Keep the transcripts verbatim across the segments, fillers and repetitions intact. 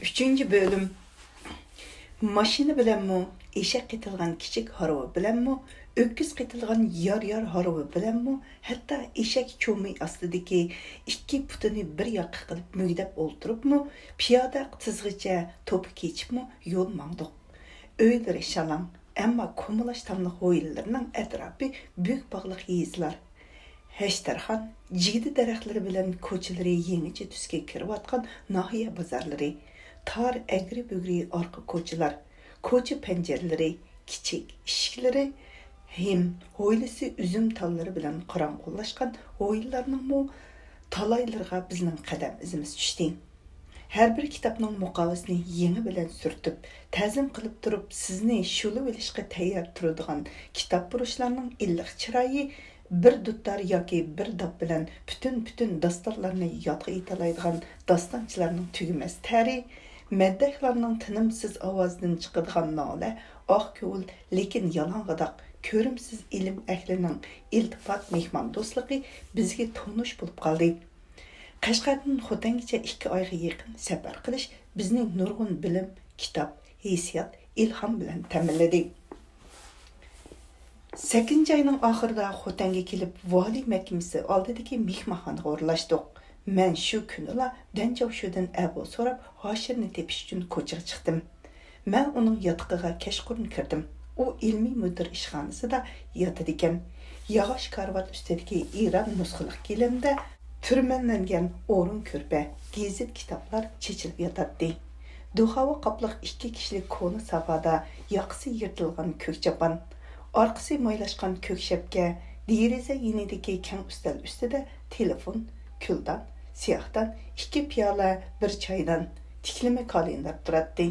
ئۈچىنچى بۆلۈم. ماشىنا بىلەنمۇ، ئېشەك قېتىلغان كىچىك ھارۋا بىلەنمۇ، ئۆكۈز قېتىلغان يار-يار ھارۋا بىلەنمۇ، ھەتتا ئېشەك چومى ئاستىدىكى ئىككى پۇتىنى بىر ياققا قىلىپ مۈگدەپ ئولتۇرۇپمۇ، پىيادە تىزغىچە توپا كېچىپمۇ يول ماڭدۇق. ئۆيلىرى شالاڭ، ئەمما كومىلاش تاملىق ھويلىلىرىنىڭ ئەتراپى بۈك باغلىق يېزىلار. ھەشتەرخان، جىگدە دەرەخلىرى بىلەن كوچىلىرى يېڭىچە تۈسكە كىرىۋاتقان ناھىيە بازارلىرى، تار ئەگرى-بۈگرى ئارقا كوچىلار، كوچا پەنجىرىلىرى، كىچىك ئىشىكلىرى، ھىم، ھويلىسى ئۈزۈم تاللىرى بىلەن قاراڭغۇلاشقان ھويلىلارنىڭمۇ تالايلىرىغا بىزنىڭ قەدەم ئىزىمىز چۈشتى. ھەر بىر كىتابنىڭ مۇقاۋىسىنى يېڭى بىلەن سۈرتۈپ، تەزىم قىلىپ تۇرۇپ، سىزنى شۇلىۋېلىشقا تەييار تۇرىدىغان كىتابپۇرۇشلارنىڭ ئىللىق چىرايى، بىر دۇتار ياكى بىر داپ بىلەن پۈتۈن-پۈتۈن داستانلارنى يادقا ئېيتالايدىغان داستانچىلارنىڭ تۈگىمەس تەرى، مەددەھلارنىڭ تىنىمسىز ئاۋازىدىن چىقىدىغان نالە، ئاق كۆڭۈل، لېكىن يالاڭغىداق، كۆرۈمسىز ئىلىم ئەھلىنىڭ ئىلتىپات، مېھماندوستلۇقى بىزگە تونۇش بولۇپ قالدى. قەشقەردىن خوتەنگىچە ئىككى ئايغا يېقىن سەپەر قىلىش بىزنى نۇرغۇن بىلىم، كىتاب، ھېسسىيات، ئىلھام بىلەن تەمىنلىدى. سەككىزىنچى ئاينىڭ ئاخىرىدا خوتەنگە كېلىپ، ۋالىي مەھكىمىسى ئالدىدىكى مېھمانخانىغا ئورۇنلاشتۇق. مەن شۇ كۈنىلا دەنچاۋشۇدىن ئەھۋال سوراپ، ھاشىرنى تېپىش ئۈچۈن كوچىغا چىقتىم. مەن ئۇنىڭ ياتىقىغا كەچقۇرۇن كىردىم. ئۇ ئىلمىي مۇدىر ئىشخانىسىدا ياتىدىكەن. ياغاچ كارىۋات ئۈستىدىكى ئىران نۇسخىلىق گىلەمدە تۈرمەنلەنگەن ئورۇن كۆرپە، گېزىت كىتابلار چېچىلىپ ياتاتتى. دۇخاۋا قاپلىق ئىككى كىشىلىك كونا ساپادا ياقىسى يىرتىلغان كۆك چاپان، ئارقىسى مايلاشقان كۆك شەپكە، دېرىزە يېنىدىكى كەڭ ئۈستەل ئۈستىدە تېلېفون، كۈلدان، سىياھدان، ئىككى پىيالە، بىر چايدان، تىكلىمە كالېندار تۇراتتى.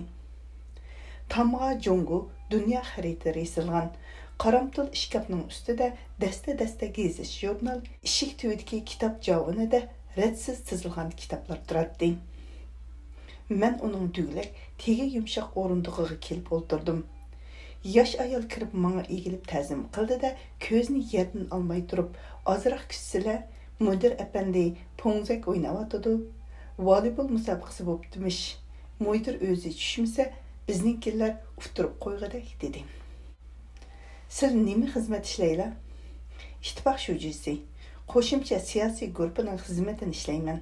تامغا جۇڭگو دۇنيا خەرىتىلىرى ئېسىلغان. قارامتۇل ئىشكاپنىڭ ئۈستىدە دەستە-دەستە گېزىت-ژۇرنال، ئىشىك تۈۋىدىكى كىتاب جاۋىنىدە رەتسىز تىزىلغان كىتابلار تۇراتتى. مەن ئۇنىڭ دۈگىلەك، تېگى يۇمشاق ئورۇندۇقىغا كېلىپ ئولتۇردۇم. ياش ئايال كىرىپ ماڭا ئېگىلىپ تەزىم قىلدى-دە، كۆزىنى يەردىن ئالماي تۇرۇپ، ئازراق كۈتسىلە، مۇدىر ئەپەندى پوڭزەك ئويناۋاتىدۇ، ۋالىبول مۇسابىقىسى بوپتىمىش، مۇدىر ئۆزى چۈشمىسە، بىزنىڭكىلەر ئۇتتۇرۇپ قويغۇدەك، دېدى. سىز نېمە خىزمەت ئىشلەيلا؟ ئىتتىپاق شۇجىسى، قوشۇمچە سىياسىي گۇرۇپپىنىڭ خىزمىتىنى ئىشلەيمەن.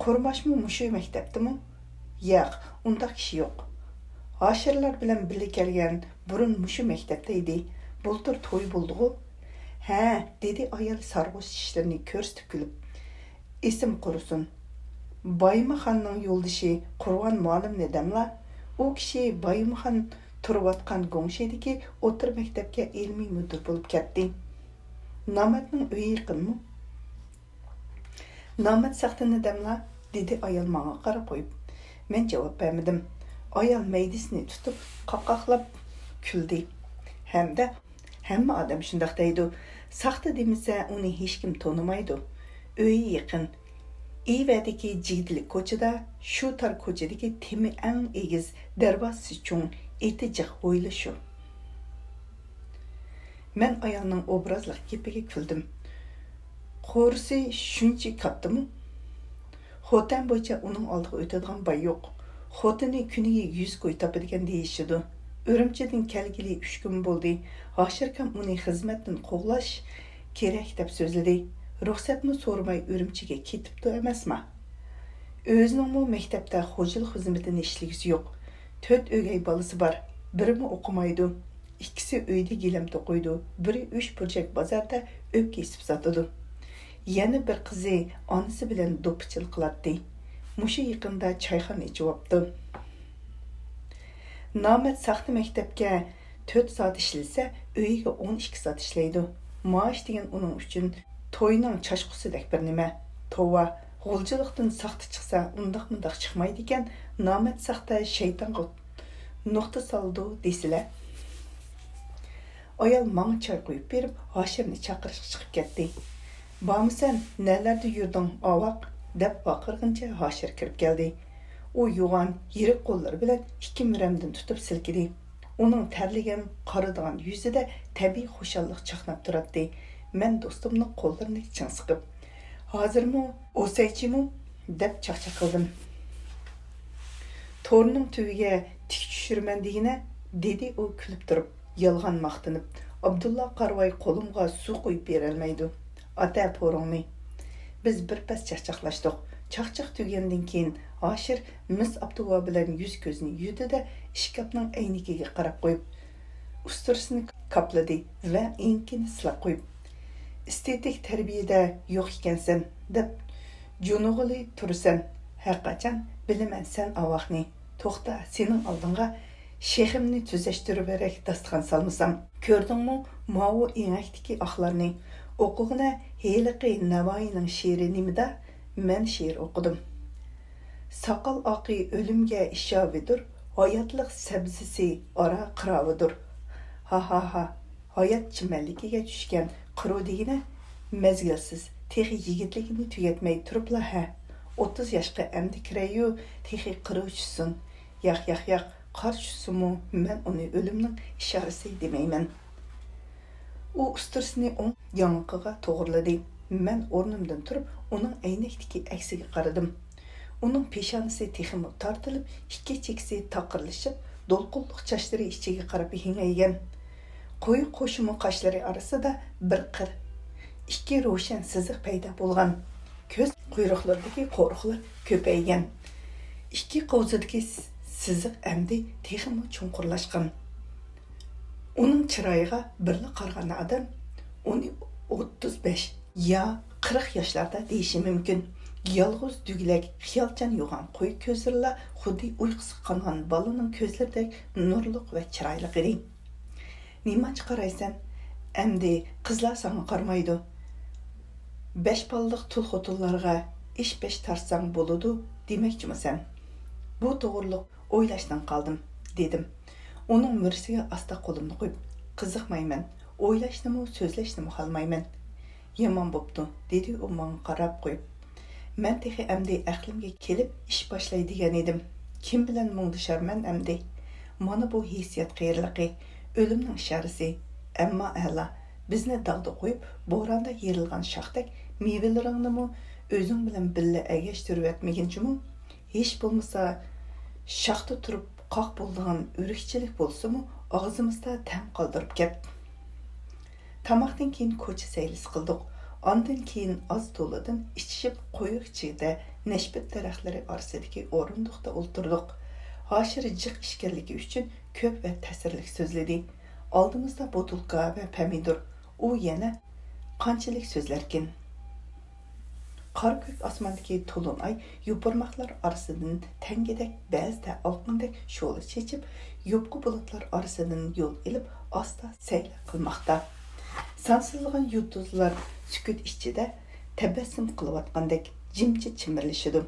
قۇرماشمۇ مۇشۇ مەكتەپتىمۇ؟ ياق، ئۇنداق كىشى يوق. ھاشىرلار بىلەن بىللە كەلگەن بۇرۇن مۇشۇ مەكتەپتە ئىدى. بۇلتۇر توي بولدىغۇ؟ ھە، دېدى ئايال سارغۇچ چىشلىرىنى كۆرسىتىپ كۈلۈپ. ئېسىم قۇرۇسۇن. بايىمخاننىڭ يولدىشى قۇرۋان مۇئەللىمنى دەملا؟ ئۇ كىشى بايىمخان تۇرۇۋاتقان گۇڭشېدىكى ئوتتۇرا مەكتەپكە ئىلمىي مۇدىر بولۇپ كەتتى. نامەتنىڭ ئۆيى يېقىنمۇ؟ نامەت ساختىنى دەملا؟ دېدى ئايال ماڭا قاراپ قويۇپ. مەن جاۋاب بەرمىدىم. ئايال مەيدىسىنى تۇتۇپ، قاقاقلاپ كۈلدى. ھەمدە ھەممە ئادەم شۇنداق دەيدۇ. ساختا دېمىسە، ئۇنى ھېچكىم تونۇمايدۇ. ئۆيى يېقىن. ئىۋەدىكى جىگدىلىك كوچىدا، شۇ تار كوچىدىكى تېمى ئەڭ ئېگىز، دەرۋازىسى چوڭ، ئېتى جىق ھويلا شۇ. مەن ئايالنىڭ ئوبرازلىق گېپىگە كۈلدۈم. قورۇسى شۇنچە كاتتىمۇ؟ خوتەن بويىچە ئۇنىڭ ئالدىغا ئۆتىدىغان باي يوق. خوتۇنى كۈنىگە يۈز كوي تاپىدىكەن دېيىشىدۇ. ئۈرۈمچىدىن كەلگىلى ئۈچ كۈن بولدى. ھاشىركام ئۇنى خىزمەتتىن قوغلاش كېرەك دەپ سۆزلىدى. رۇخسەتمۇ سورىماي ئۈرۈمچىگە كېتىپتۇ ئەمەسما؟ ئۆزىنىڭمۇ مەكتەپتە خوجىلىق خىزمىتىنى ئىشلىگۈسى يوق. تۆت ئۆگەي بالىسى بار. بىرىمۇ ئوقۇمايدۇ. ئىككىسى ئۆيدە گىلەم توقۇيدۇ، بىرى ئۈچ بۇرجەك بازاردا ئۆپكە ئېسىپ ساتىدۇ. يەنە بىر قىزى ئانىسى بىلەن دوپپىچىلىق قىلاتتى. مۇشۇ يېقىندا چايخانا ئېچىۋاپتۇ. نامەت ساختا مەكتەپكە تۆت سائەت ئىشلىسە، ئۆيىگە ئون ئىككى سائەت ئىشلەيدۇ. مائاش دېگەن ئۇنىڭ ئۈچۈن توينىڭ چاچقۇسىدەك بىر نېمە. توۋا، غۇلجىلىقتىن ساختا چىقسا، ئۇنداق-مۇنداق چىقمايدىكەن، نامەرد ساختا شەيتانغا نۇقتا سالىدۇ دېسىلە. ئايال ماڭا چاي قۇيۇپ بېرىپ، ھاشىرنى چاقىرىشقا چىقىپ كەتتى. بارمىسەن، نەلەردە يۈردۈڭ، ئاۋاق؟ دەپ ۋارقىرىغىنىچە ھاشىر كىرىپ كەلدى. ئۇ يوغان، يىرىق قوللىرى بىلەن ئىككى مۈرەمدىن تۇتۇپ سىلكىدى. ئۇنىڭ تەرلىگەن، قارىدىغان يۈزىدە تەبىئىي خۇشاللىق چاقناپ تۇراتتى. مەن دوستۇمنىڭ قوللىرىنى چىڭ سىقىپ، ھازىرمۇ ئوسەيچىمۇ؟ دەپ چاقچاق قىلدىم. تورنىڭ تۈۋىگە تىك چۈشۈرىمەن دېگىنە، دېدى ئۇ كۈلۈپ تۇرۇپ. يالغان ماختىنىپ، ئابدۇللا قارىۋاي قولۇمغا سۇ قۇيۇپ بېرەلمەيدۇ. ئاتا پورۇڭنى. بىز بىر پەس چاقچاقلاشتۇق. چاقچاق تۈگىگەندىن كېيىن، ھاشىر مىس ئاپتوۋا بىلەن يۈز-كۆزىنى يۇدى-دە، ئىشكاپنىڭ ئەينىكىگە قاراپ قويۇپ، ئۇستۇرىسىنى كاپلىدى ۋە ئېڭىكىنى سىلاپ قويۇپ، ئېستېتىك تەربىيەدە يوق ئىكەنسەن، دەپ جۇنۇغىلى تۇرىسەن. ھەرقاچان بىلىمەن سەن ئاۋاقنى. توختا، سېنىڭ ئالدىڭغا شېخىمنى تۈزەشتۈرۈۋېرەي، داستىخان سالمىسام. كۆردۈڭمۇ ماۋۇ ئېڭەكتىكى ئاقلارنى؟ ئوقۇغىنە، ھېلىقى نەۋائىينىڭ شېئىرى نېمىدا؟ مەن شېئىر ئوقۇدۇم. ساقال ئاقى ئۆلۈمگە ئىشاۋىدۇر، ھاياتلىق سەۋزىسى ئارا قىراۋىدۇر. ھاھاھا. ھايات چىمەنلىكىگە چۈشكەن قىرۇ دېگىنە، مەزگىلسىز، تېخى يىگىتلىكىنى تۈگەتمەي تۇرۇپلا ھە. ئوتتۇز ياشقا ئەمدى كىرەييۇ، تېخى قىرۇ چۈشسۇن. ياق، ياق، ياق، قار چۈشسىمۇ مەن ئۇنى ئۆلۈمنىڭ ئىشارىسى دېمەيمەن. ئۇ ئۇستۇرىسىنى ئوڭ ياڭىقىغا توغرىلىدى. مەن ئورنۇمدىن تۇرۇپ، ئۇنىڭ ئەينەكتىكى ئەكسىگە قارىدىم. ئۇنىڭ پېشانىسى تېخىمۇ تارتىلىپ، ئىككى چېكىسى تاقىرلىشىپ، دولقۇنلۇق چاچلىرى ئىچىگە قاراپ ھېڭەيگەن. قويۇق قوشۇمۇ قاشلىرى ئارىسىدا بىر قىر، ئىككى روشەن سىزىق پەيدا بولغان. كۆز قۇيرۇقلىرىدىكى قورۇقلار كۆپەيگەن. ئىككى قوۋزىدىكى سىزىق ئەمدى تېخىمۇ چوڭقۇرلاشقان. ئۇنىڭ چىرايىغا بىرلا قارىغان ئادەم ئۇنى ئوتتۇز بەش يا قىرىق ياشلاردا دېيىشى مۇمكىن. يالغۇز دۈگىلەك، خىيالچان يوغان قويۇق كۆزلىرىلا خۇددى ئۇيقۇسىغا قانغان بالىنىڭ كۆزلىرىدەك نۇرلۇق ۋە چىرايلىق ئىدى. نېمانچە قارايسەن؟ ئەمدى قىزلار ساڭا قارىمايدۇ. بەش بالىلىق تۇل خوتۇنلارغا ئىش بەش تارتساڭ بولىدۇ دېمەكچىمۇ سەن؟ بۇ توغرۇلۇق ئويلاشتىن قالدىم، دېدىم. ئۇنىڭ مۈرىسىگە ئاستا قولۇمنى قويۇپ، قىزىقمايمەن، ئويلاشنىمۇ، سۆزلەشنىمۇ خالىمايمەن. يامان بوپتۇ، دېدى ئۇ ماڭا قاراپ قويۇپ. مەن تېخى ئەمدى ئەقلىمگە كېلىپ ئىش باشلاي دېگەن ئىدىم. كىم بىلەن مۇڭدىشارمەن ئەمدى؟ مانا بۇ ھېسسىيات قېرىلىقى، ئۆلۈمنىڭ ئىشارىسى. ئەمما ئەلا، بىزنى داغدا قويۇپ، بوراندا يېرىلغان شاختەك مېۋىلىرىڭنىمۇ ئۆزۈڭ بىلەن بىللە ئەگەشتۈرۈۋەتمىگىنچىمۇ؟ ھېچ بولمىسا، شاختا تۇرۇپ قاق بولىدىغان ئۆرۈكچىلىك بولسىمۇ، ئاغزىمىزدا تەم قالدۇرۇپ كەت. تاماقتىن كېيىن كوچا سەيلىسى قىلدۇق. ئاندىن كېيىن ئاز تولىدىن ئىچىشىپ، قويۇق چىگىدە نەشپۈت دەرەخلىرى ئارىسىدىكى ئورۇندۇقتا ئولتۇردۇق. ھاشىر جىق ئىچكەنلىكى ئۈچۈن كۆپ ۋە تەسىرلىك سۆزلىدى. ئالدىمىزدا بوتۇلكا ۋە پەمىدۇر. ئۇ يەنە قانچىلىك سۆزلەركىن؟ قارا كۆك ئاسماندىكى تولۇن ئاي يوپۇرماقلار ئارىسىدىن تەڭگىدەك، بەزىدە ئالقۇندەك شولا چېچىپ، يوپقا بۇلۇتلار ئارىسىدىن يول ئېلىپ، ئاستا سەيلە قىلماقتا. سانسىزلىغان يۇلتۇزلار سۈكۈت ئىچىدە تەبەسسۇم قىلىۋاتقاندەك جىمجىت چىمىرلىشىدۇ.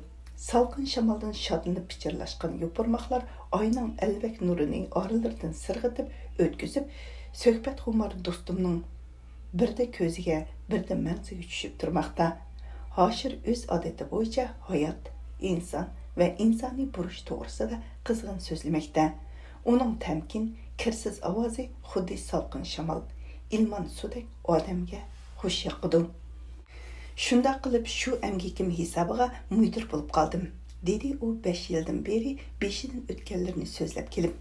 سالقىن شامالدىن شادلىنىپ پىچىرلاشقان يوپۇرماقلار ئاينىڭ ئەلۋەك نۇرىنى ئارىلىرىدىن سىرغىتىپ ئۆتكۈزۈپ، سۆھبەتخۇمار دوستۇمنىڭ بىردە كۆزىگە، بىردە مەڭزىگە چۈشۈپ تۇرماقتا. ھاشىر ئۆز ئادىتى بويىچە ھايات، ئىنسان ۋە ئىنسانىي بۇرچ توغرىسىدا قىزغىن سۆزلىمەكتە. ئۇنىڭ تەمكىن، كىرسىز ئاۋازى خۇددى سالقىن شامال، ئىلمان سۇدەك ئادەمگە خۇش ياقىدۇ. شۇنداق قىلىپ شۇ ئەمگىكىم ھېسابىغا مۇدىر بولۇپ قالدىم، دېدى ئۇ بەش يىلدىن بېرى بېشىدىن ئۆتكەنلىرىنى سۆزلەپ كېلىپ.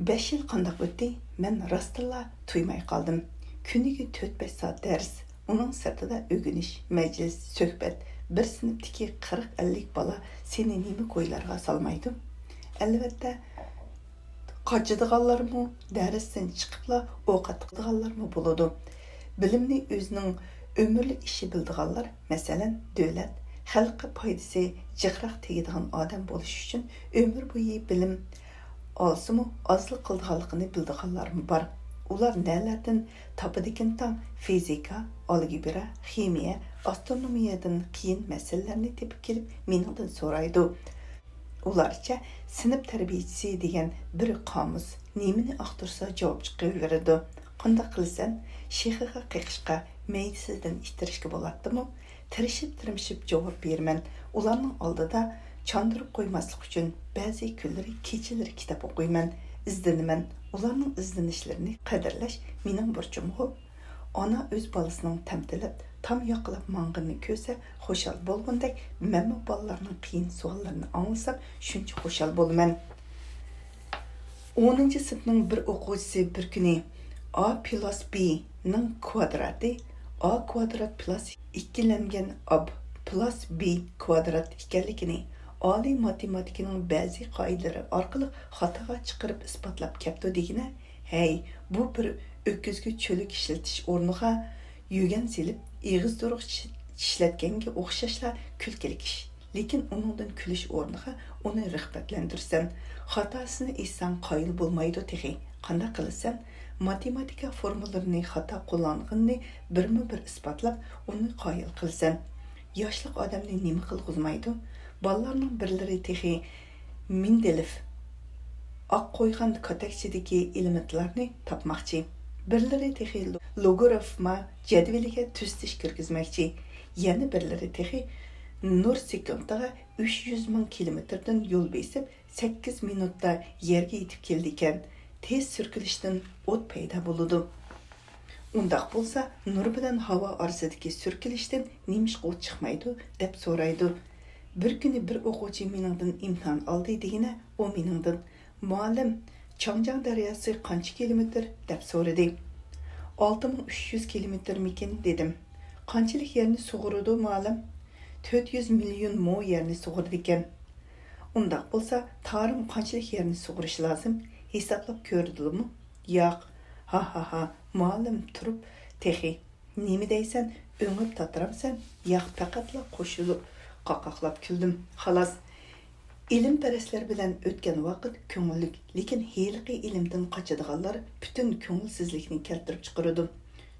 بەش يىل قانداق ئۆتتى؟ مەن راستتىنلا تۇيماي قالدىم. كۈنىگە تۆت-بەش سائەت دەرس، ئۇنىڭ سىرتىدا ئۆگىنىش، مەجلىس، سۆھبەت. بىر سىنىپتىكى قىرىق-ئەللىك بالا سېنى نېمە كويلارغا سالمايدۇ؟ ئەلۋەتتە، قاچىدىغانلارمۇ، دەرستىن چىقىپلا ئوقەت قىلىدىغانلارمۇ بولىدۇ. بىلىمنى ئۆزىنىڭ ئۆمۈرلۈك ئىشى بىلىدىغانلار، مەسىلەن، دۆلەت، خەلققە پايدىسى جىقراق تېگىدىغان ئادەم بولۇش ئۈچۈن ئۆمۈر بويى بىلىم ئالسىمۇ، ئازلىق قىلىدىغانلىقىنى بىلىدىغانلارمۇ بار. ئۇلار نەلەردىن تاپىدىكىنتاڭ فىزىكا، ئالگېبرا، خىمىيە، ئاسترونومىيەدىن قىيىن مەسىلىلەرنى تېپىپ كېلىپ مېنىڭدىن سورايدۇ. ئۇلارچە سىنىپ تەربىيىچىسى دېگەن بىر قامۇس، نېمىنى ئاختۇرسا جاۋاب چىقىۋېرىدۇ. قانداق قىلىسەن؟ شېخىغا قېقىشقا، مەيدىسىدىن ئىتتىرىشكە بولاتتىمۇ؟ تىرىشىپ-تىرمىشىپ جاۋاب بېرىمەن. ئۇلارنىڭ ئالدىدا چاندۇرۇپ قويماسلىق ئۈچۈن بەزى كۈنلىرى، كېچىلىرى كىتاب ئوقۇيمەن، ئىزدىنىمەن. ئۇلارنىڭ ئىزدىنىشلىرىنى قەدىرلەش مېنىڭ بۇرچۇمغۇ؟ ئانا ئۆز بالىسىنىڭ تەمتىلەپ تام ياقىلاپ ماڭغىنىنى كۆرسە خۇشال بولغىنىدەك، مەنمۇ بالىلارنىڭ قىيىن سوئاللىرىنى ئاڭلىسام شۇنچە خۇشال بولىمەن. ئونىنچى سىنىپنىڭ بىر ئوقۇغۇچىسى بىر كۈنى A plus B نىڭ كۋادراتى A kvadrat plus ئىككىلەنگەن A plus B kvadrat ئىكەنلىكىنى، ئالىي ماتېماتىكىنىڭ بەزى قائىدىلىرى ئارقىلىق خاتاغا چىقىرىپ ئىسپاتلاپ كەپتۇ دېگىنە، ھەي، بۇ بىر ئۆكۈزگە چۆلۈك ئىشلىتىش ئورنىغا يۆگەن سېلىپ، ئېغىز تۇرۇق چىشلەتكەنگە ئوخشاشلا كۈلكىلىك ئىش. لېكىن ئۇنىڭدىن كۈلۈش ئورنىغا ئۇنى رىغبەتلەندۈرىسەن. خاتاسىنى ئېيتساڭ قايىل بولمايدۇ تېخى. قانداق قىلىسەن؟ ماتېماتىكا فورمۇلىلىرىنى خاتا قوللانغىنىنى بىرمۇ بىر ئىسپاتلاپ، ئۇنى قايىل قىلىسەن. ياشلىق ئادەمنى نېمە قىلغۇزمايدۇ؟ بالىلارنىڭ بىرلىرى تېخى مېندېلېف ئاق قويغان كاتەكچىدىكى ئېلېمېنتلارنى تاپماقچى. بىرلىرى تېخى لوگارىفما جەدۋىلىگە تۈزىتىش كىرگۈزمەكچى. يەنە بىرلىرى تېخى نۇر سېكۇنتىغا ئۈچ يۈز مىڭ كىلومېتىردىن يول بېسىپ، سەككىز مىنۇتتا يەرگە يېتىپ كېلىدىكەن. تېز سۈركىلىشتىن ئوت پەيدا بولىدۇ. ئۇنداق بولسا، نۇر بىلەن ھاۋا ئارىسىدىكى سۈركىلىشتىن نېمىشقا ئوت چىقمايدۇ؟ دەپ سورايدۇ. بىر كۈنى بىر ئوقۇغۇچى مېنىڭدىن ئىمتىھان ئالدى دېگىنە، ئۇ مېنىڭدىن، مۇئەللىم، چاڭجياڭ دەرياسى قانچە كىلومېتىر؟ دەپ سورىدى. ئالتە مىڭ ئۈچ يۈز كىلومېتىرمىكىن؟ دېدىم. قانچىلىك يەرنى سۇغۇرىدۇ، مۇئەللىم؟ تۆت يۈز مىليون مو يەرنى سۇغۇرىدىكەن. ئۇنداق بولسا، تارىم قانچىلىك يەرنى سۇغۇرۇشى لازىم؟ ھېسابلاپ كۆردىلىمۇ؟ ياق. ھا ھا ھا، مۇئەللىم تۇرۇپ تېخى. نېمە دەيسەن، ئۆڭۈپ تاتىرامسەن؟ ياق، پەقەتلا قوشۇلۇپ قاقاقلاپ كۈلدۈم. خالاس. ئىلىمپەرەسلەر بىلەن ئۆتكەن ۋاقىت كۆڭۈللۈك، لېكىن ھېلىقى ئىلىمدىن قاچىدىغانلار پۈتۈن كۆڭۈلسىزلىكنى كەلتۈرۈپ چىقىرىدۇ.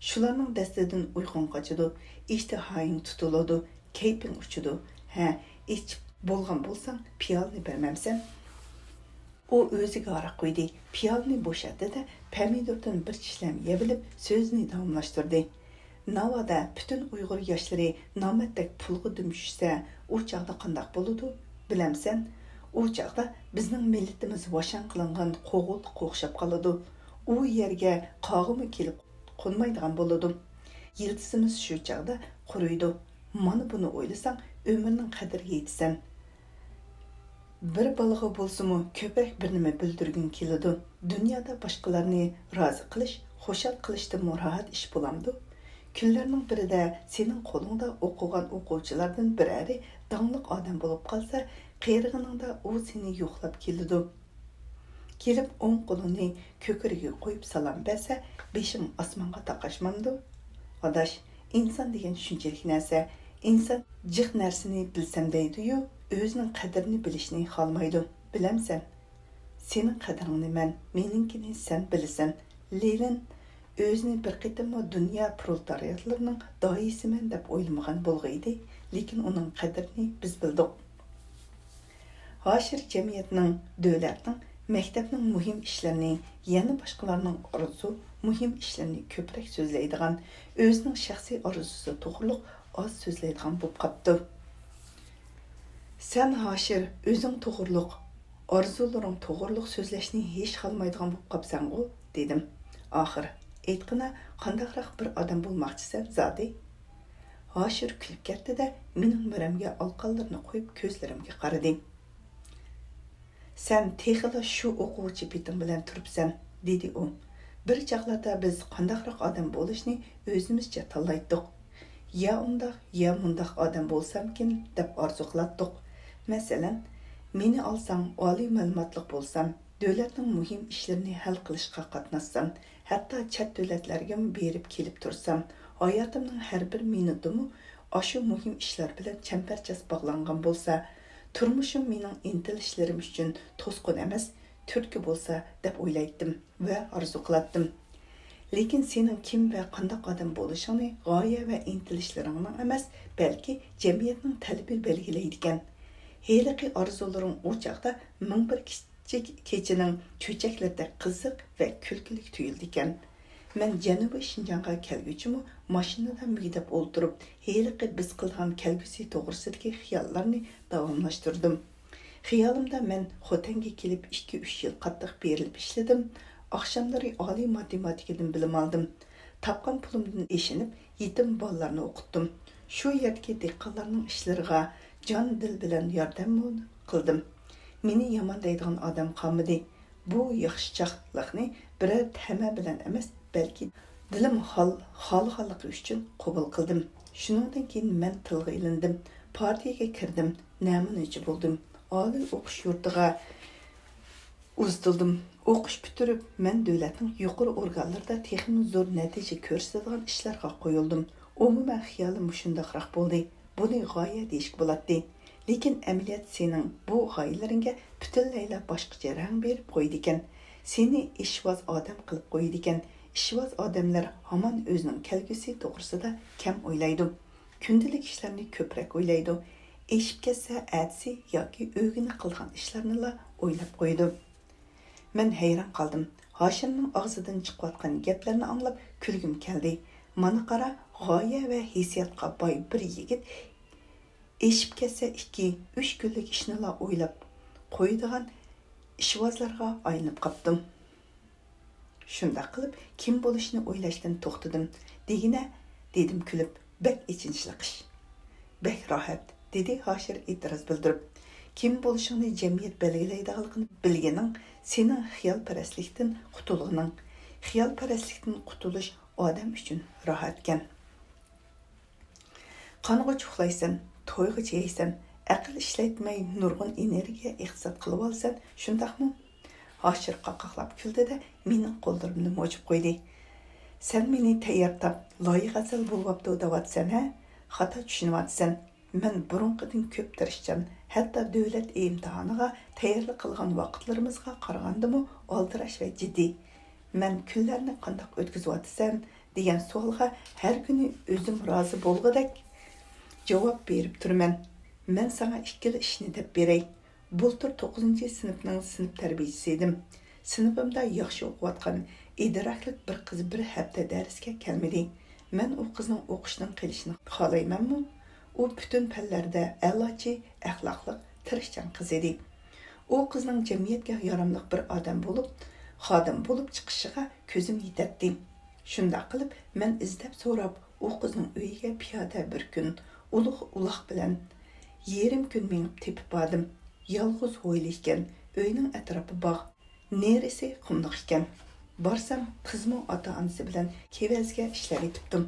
شۇلارنىڭ دەستىدىن ئۇيقۇڭ قاچىدۇ، ئىشتىھايىڭ تۇتۇلىدۇ، كەيپىڭ ئۇچىدۇ. ھە، ئىچىپ بولغان بولساڭ، پىيالىنى بەرمەمسەن؟ ئۇ ئۆزىگە ھاراق قۇيدى، پىيالىنى بوشاتتى-دە، پەمىدۇردىن بىر چىشلەم يەۋېلىپ، سۆزىنى داۋاملاشتۇردى. ناۋادا پۈتۈن ئۇيغۇر ياشلىرى نامەردتەك پۇلغا دۈم چۈشسە، ئۇ چاغدا قانداق بولىدۇ، بىلەمسەن؟ ئۇ چاغدا بىزنىڭ مىللىتىمىز ۋاشاڭ قىلىنغان قوغۇنلۇققا ئوخشاپ قالىدۇ. ئۇ يەرگە قاغىمۇ كېلىپ قونمايدىغان بولىدۇ. يىلتىزىمىز شۇ چاغدا قۇرۇيدۇ. مانا بۇنى ئويلىساڭ، ئۆمۈرنىڭ قەدرىگە يېتىسەن. بىر بالىغا بولسىمۇ كۆپرەك بىر نېمە بىلدۈرگۈڭ كېلىدۇ. دۇنيادا باشقىلارنى رازى قىلىش، خۇشال قىلىشتىنمۇ راھەت ئىش بولامدۇ؟ كۈنلەرنىڭ بىرىدە سېنىڭ قولۇڭدا ئوقۇغان ئوقۇغۇچىلاردىن بىرەرى داڭلىق ئادەم بولۇپ قالسا، قېرىغىنىڭدا ئۇ سېنى يوقلاپ كېلىدۇ. كېلىپ ئوڭ قولىنى كۆكرىكىگە قويۇپ سالام بەرسە، بېشىڭ ئاسمانغا تاقاشمامدۇ؟ ئاداش، ئىنسان دېگەن شۇنچىلىك نەرسە. ئىنسان جىق نەرسىنى بىلسەم دەيدۇ-يۇ، ئۆزىنىڭ قەدرىنى بىلىشنى خالىمايدۇ. بىلەمسەن؟ سېنىڭ قەدرىڭنى مەن، مېنىڭكىنى سەن بىلىسەن. لېنىن ئۆزىنى بىر قېتىممۇ دۇنيا پرولېتارىياتلىرىنىڭ داھىيسىمەن دەپ ئويلىمىغان بولغىيدى، لېكىن ئۇنىڭ قەدرىنى بىز بىلدۇق. ھاشىر جەمئىيەتنىڭ، دۆلەتنىڭ، مەكتەپنىڭ مۇھىم ئىشلىرىنى، يەنە باشقىلارنىڭ ئارزۇ، مۇھىم ئىشلىرىنى كۆپرەك سۆزلەيدىغان، ئۆزىنىڭ شەخسىي ئارزۇسى توغرۇلۇق ئاز سۆزلەيدىغان بولۇپ قاپتۇ. سەن ھاشىر، ئۆزۈڭ توغرۇلۇق، ئارزۇلىرىڭ توغرۇلۇق سۆزلەشنى ھېچ خالىمايدىغان بولۇپ قاپسەنغۇ؟ دېدىم. ئاخىر، ئېيتقىنا، قانداقراق بىر ئادەم بولماقچىسەن زادى؟ ھاشىر كۈلۈپ كەتتى-دە، مېنىڭ مۈرەمگە ئالىقانلىرىنى قويۇپ، كۆزلىرىمگە قارىدى. سەن تېخىلا شۇ ئوقۇغۇچى پېتىڭ بىلەن تۇرۇپسەن، دېدى ئۇ. بىر چاغلاردا بىز قانداقراق ئادەم بولۇشنى ئۆزىمىزچە تاللايتتۇق. يا ئۇنداق، يا مۇنداق ئادەم بولسامكىن، دەپ ئارزۇ قىلاتتۇق. مەسىلەن، مېنى ئالساڭ، ئالىي مەلۇماتلىق بولسام، دۆلەتنىڭ مۇھىم ئىشلىرىنى ھەل قىلىشقا قاتناشسام، ھەتتا چەت دۆلەتلەرگىمۇ بېرىپ كېلىپ تۇرسام، ھاياتىمنىڭ ھەر بىر مىنۇتىمۇ ئاشۇ مۇھىم ئىشلار بىلەن چەمبەرچاس باغلانغان بولسا، تۇرمۇشۇم مېنىڭ ئىنتىلىشلىرىم ئۈچۈن توسقۇن ئەمەس، تۈرتكە بولسا، دەپ ئويلايتتىم ۋە ئارزۇ قىلاتتىم. لېكىن سېنىڭ كىم ۋە قانداق ئادەم بولۇشۇڭنى غايە ۋە ئىنتىلىشلىرىڭنىڭ ئەمەس، بەلكى جەمئىيەتنىڭ تەلىپى بەلگىلەيدىكەن. ھېلىقى ئارزۇلىرىڭ ئۇ چاغدا مىڭ بىر كىچىك كېچىنىڭ چۆچەكلىرىدەك قىزىق ۋە كۈلكىلىك تۇيۇلىدىكەن. مەن جەنۇبىي شىنجاڭغا كەلگۈچىمۇ ماشىنىدا مۈگدەپ ئولتۇرۇپ، ھېلىقى بىز قىلىدىغان كەلگۈسى توغرىسىدىكى خىياللارنى داۋاملاشتۇردۇم. خىيالىمدا مەن خوتەنگە كېلىپ ئىككى-ئۈچ يىل قاتتىق بېرىلىپ ئىشلىدىم. ئاخشاملىرى ئالىي ماتېماتىكىدىن بىلىم ئالدىم. تاپقان پۇلۇمدىن ئېشىنىپ، يېتىم بالىلارنى ئوقۇتتۇم. شۇ يەردىكى دېھقانلارنىڭ ئىشلىرىغا جان-دىل بىلەن ياردەممۇ قىلدىم. مېنى يامان دەيدىغان ئادەم قالمىدى. بۇ ياخشىچاقلىقنى بىرەر تەمە بىلەن ئەمەس، بەلكى دىلىم خال-، خالىغانلىقى ئۈچۈن قوبۇل قىلدىم. شۇنىڭدىن كېيىن مەن تىلغا ئېلىندىم. پارتىيەگە كىردىم. نەمۇنىچى بولدۇم. ئالىي ئوقۇش يۇرتىغا ئۇزىتىلدىم. ئوقۇش پۈتتۈرۈپ، مەن دۆلەتنىڭ يۇقىرى ئورگانلىرىدا تېخىمۇ زور نەتىجە كۆرسىتىدىغان ئىشلارغا قويۇلدۇم. ئومۇمەن خىيالىم مۇشۇنداقراق بولدى. بۇنى غايە دېيىشكە بولاتتى. لېكىن ئەمەلىيەت سېنىڭ بۇ غايىلىرىڭگە پۈتۈنلەيلا باشقىچە رەڭ بېرىپ قويىدىكەن. سېنى ئىشۋاز ئادەم قىلىپ قويىدىكەن. ئىشۋاز ئادەملەر ھامان ئۆزىنىڭ كەلگۈسى توغرىسىدا كەم ئويلايدۇ. كۈندىلىك ئىشلارنى كۆپرەك ئويلايدۇ. ئېشىپ كەتسە ئەتىسى ياكى ئۆگۈنە قىلغان ئىشلارنىلا ئويلاپ قويىدۇ. مەن ھەيران قالدىم. ھاشىمنىڭ ئاغزىدىن چىقىۋاتقان گەپلەرنى ئاڭلاپ كۈلگۈم كەلدى. مانا قارا، غايە ۋە ھېسسىياتقا باي بىر يىگىت ئېشىپ كەتسە ئىككى، ئۈچ كۈنلۈك ئىشنىلا ئويلاپ قويىدىغان ئىشۋازلارغا ئايلىنىپ قاپتۇ. شۇنداق قىلىپ، كىم بولۇشنى ئويلاشتىن توختىدىم. دېگىنە، دېدىم كۈلۈپ، بەك ئېچىنىشلىق ئىش. بەك راھەت، دېدى ھاشىر ئېتىراز بىلدۈرۈپ. كىم بولۇشۇڭنى جەمئىيەت بەلگىلەيدىغانلىقىنى بىلگىنىڭ سېنىڭ خىيالپەرەسلىكتىن قۇتۇلغىنىڭ. خىيالپەرەسلىكتىن قۇتۇلۇش ئادەم ئۈچۈن راھەتكەن. قانغۇچە ئۇخلايسەن، تويغۇچە يەيسەن، ئەقىل ئىشلەتمەي نۇرغۇن ئېنېرگىيە ئىقتىساد قىلىۋالىسەن، شۇنداقمۇ؟ ھاشىر قاقاقلاپ كۈلدى-دە، مېنىڭ قوللىرىمنى موجۇپ قويدى. سەن مېنى تەييار تاپ، لايىق غەزەل بولۇۋاپتۇ دەۋاتىسەن ھە؟ خاتا چۈشىنىۋاتىسەن. مەن بۇرۇنقىدىن كۆپ تىرىشچان، ھەتتا دۆلەت ئىمتىھانىغا تەييارلىق قىلغان ۋاقىتلىرىمىزغا قارىغاندىمۇ ئالدىراش ۋە جىددىي. مەن كۈنلەرنى قانداق ئۆتكۈزۈۋاتىسەن؟ دېگەن سوئالغا ھەر كۈنى ئۆزۈم رازى بولغۇدەك جاۋاب بېرىپ تۇرىمەن. مەن ساڭا ئىككىلا ئىشنى دەپ بېرەي. بۇلتۇر توققۇزىنچى سىنىپنىڭ سىنىپ تەربىيىچىسى ئىدىم. سىنىپىمدا ياخشى ئوقۇۋاتقان ئىدراكلىق بىر قىز بىر ھەپتە دەرسكە كەلمىدى. مەن ئۇ قىزنىڭ ئوقۇشتىن قېلىشىنى خالايمەنمۇ؟ ئۇ پۈتۈن پەنلەردە ئەلاچى، ئەخلاقلىق، تىرىشچان قىز ئىدى. ئۇ قىزنىڭ جەمئىيەتكە ياراملىق بىر ئادەم بولۇپ، خادىم بولۇپ چىقىشىغا كۆزۈم يېتەتتى. شۇنداق قىلىپ، مەن ئىزدەپ سوراپ، ئۇ قىزنىڭ ئۆيىگە پىيادە بىر كۈن ئۇلۇغ ئۇلاغ بىلەن يېرىم كۈن مېڭىپ تېپىپ باردىم. يالغۇز ھويلا ئىكەن، ئۆينىڭ ئەتراپى باغ، نېرىسى قۇملۇق ئىكەن. بارسام، قىزمۇ ئاتا-ئانىسى بىلەن كېۋەزگە ئىشلەۋېتىپتۇ.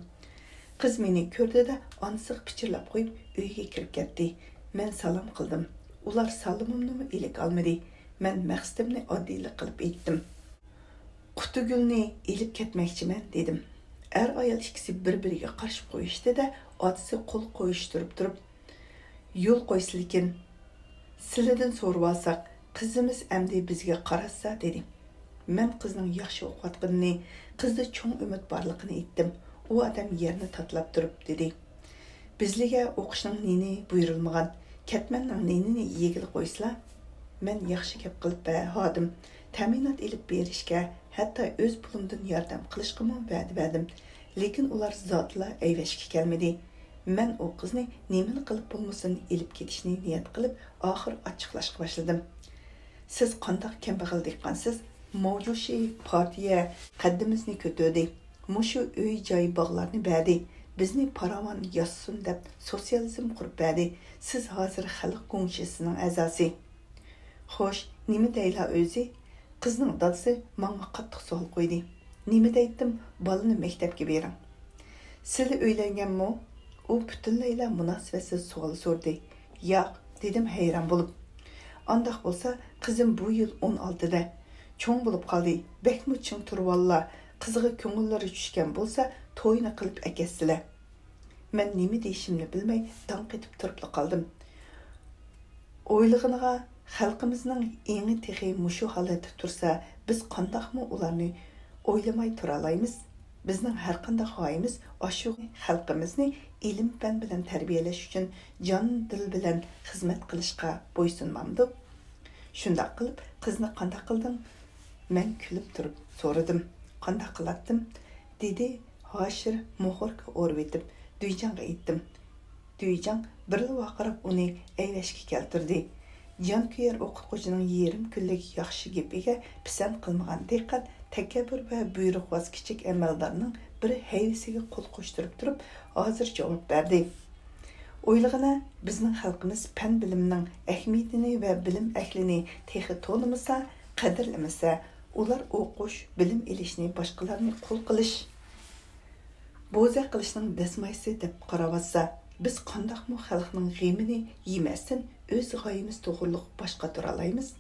قىز مېنى كۆردى-دە، ئانىسىغا پىچىرلاپ قويۇپ، ئۆيگە كىرىپ كەتتى. مەن سالام قىلدىم. ئۇلار سالىمىمنىمۇ ئىلىك ئالمىدى. مەن مەقسىتىمنى ئاددىيلا قىلىپ ئېيتتىم. «قۇتىگۈلنى ئېلىپ كەتمەكچىمەن» دېدىم. ئەر-ئايال ئىككىسى بىر-بىرىگە قارىشىپ قويۇشتى-دە، ئاتىسى قول قويۇشتۇرۇپ تۇرۇپ، «يول قويسىلىكىن، سىلىدىن سورىۋالساق، قىزىمىز ئەمدى بىزگە قاراتسا» دېدى. مەن قىزنىڭ ياخشى ئوقۇۋاتقىنىنى، قىزدا چوڭ ئۈمىد بارلىقىنى ئېيتتىم. ئۇ ئادەم يەرنى تاتىلاپ تۇرۇپ دېدى، «بىزلىگە ئوقۇشنىڭ نېنى بۇيرۇلمىغان، كەتمەننىڭ نېنىنى يېگىلى قويسىلا؟» مەن ياخشى گەپ قىلىپ بەھادىم، تەمىنات ئېلىپ بېرىشكە، ھەتتا ئۆز پۇلۇمدىن ياردەم قىلىشقىمۇ ۋەدە بەردىم. لېكىن ئۇلار زادىلا ئەيۋەشكە كەلمىدى. مەن ئۇ قىزنى نېمىلا قىلىپ بولمىسۇن ئېلىپ كېتىشنى نىيەت قىلىپ، ئاخىر ئاچچىقلاشقا باشلىدىم. «سىز قانداق كەمبەغەل دېھقانسىز؟ موجۇشى پارتىيە قەددىمىزنى كۆتۈردى. مۇشۇ ئۆي-جاي، باغلارنى بەردى. بىزنى پاراۋان ياسىسۇن دەپ سوتسىيالىزم قۇرۇپ بەردى. سىز ھازىر خەلق گۇڭشېسىنىڭ ئەزاسى.» «خوش، نېمە دەيلا ئۆزى؟» قىزنىڭ دادىسى ماڭا قاتتىق سوئال قويدى. نېمە دەيتتىم؟ «بالىنى مەكتەپكە بېرىڭ.» «سىلى ئۆيلەنگەنمۇ؟» ئۇ پۈتۈنلەيلا مۇناسىۋەتسىز سوئال سورىدى. «ياق» دېدىم ھەيران بولۇپ. «ئانداق بولسا، قىزىم بۇ يىل ئون ئالتىدە. چوڭ بولۇپ قالدى. بەكمۇ چىڭ تۇرۇۋاللا. قىزىغا كۆڭۈللىرى چۈشكەن بولسا، تويىنى قىلىپ ئەكەتسىلە.» مەن نېمە دېيىشىمنى بىلمەي داڭ قېتىپ تۇرۇپلا قالدىم. ئويلىغىنىغا، خەلقىمىزنىڭ ئېڭى تېخى مۇشۇ ھالەتتە تۇرسا، بىز قانداقمۇ ئۇلارنى ئويلىماي تۇرالايمىز؟ بىزنىڭ ھەرقانداق غايىمىز ئاشۇ خەلقىمىزنى ئىلىم-پەن بىلەن تەربىيەلەش ئۈچۈن جان-دىل بىلەن خىزمەت قىلىشقا بويسۇنمامدۇ؟ شۇنداق قىلىپ، قىزنى قانداق قىلدىڭ؟ مەن كۈلۈپ تۇرۇپ سورىدىم. قانداق قىلاتتىم؟ دېدى ھاشىر مۇخوركا ئورىۋېتىپ، دۈيجاڭغا ئېيتتىم. دۈيجاڭ بىرلا ۋارقىراپ ئۇنى ئەيۋەشكە كەلتۈردى. جانكۆيەر ئوقۇتقۇچىنىڭ يېرىم كۈنلۈك ياخشى گېپىگە پىسەنت قىلمىغان دېھقان تەكەببۇر ۋە بۇيرۇقۋاز كىچىك ئەمەلدارنىڭ بىر ھەيۋىسىگە قول قوشتۇرۇپ تۇرۇپ، ھازىر جاۋاب بەردى. ئويلىغىنا، بىزنىڭ خەلقىمىز پەن بىلىمنىڭ ئەھمىيىتىنى ۋە بىلىم ئەھلىنى تېخى تونۇمىسا، قەدىرلىمىسە، ئۇلار ئوقۇش، بىلىم ئېلىشنى باشقىلارنى قۇل قىلىش، بوزەك قىلىشنىڭ دەسمايىسى دەپ قاراۋاتسا، بىز قانداقمۇ خەلقنىڭ غېمىنى يېمەستىن، ئۆز غايىمىز توغرۇلۇق باش قاتۇرالايمىز؟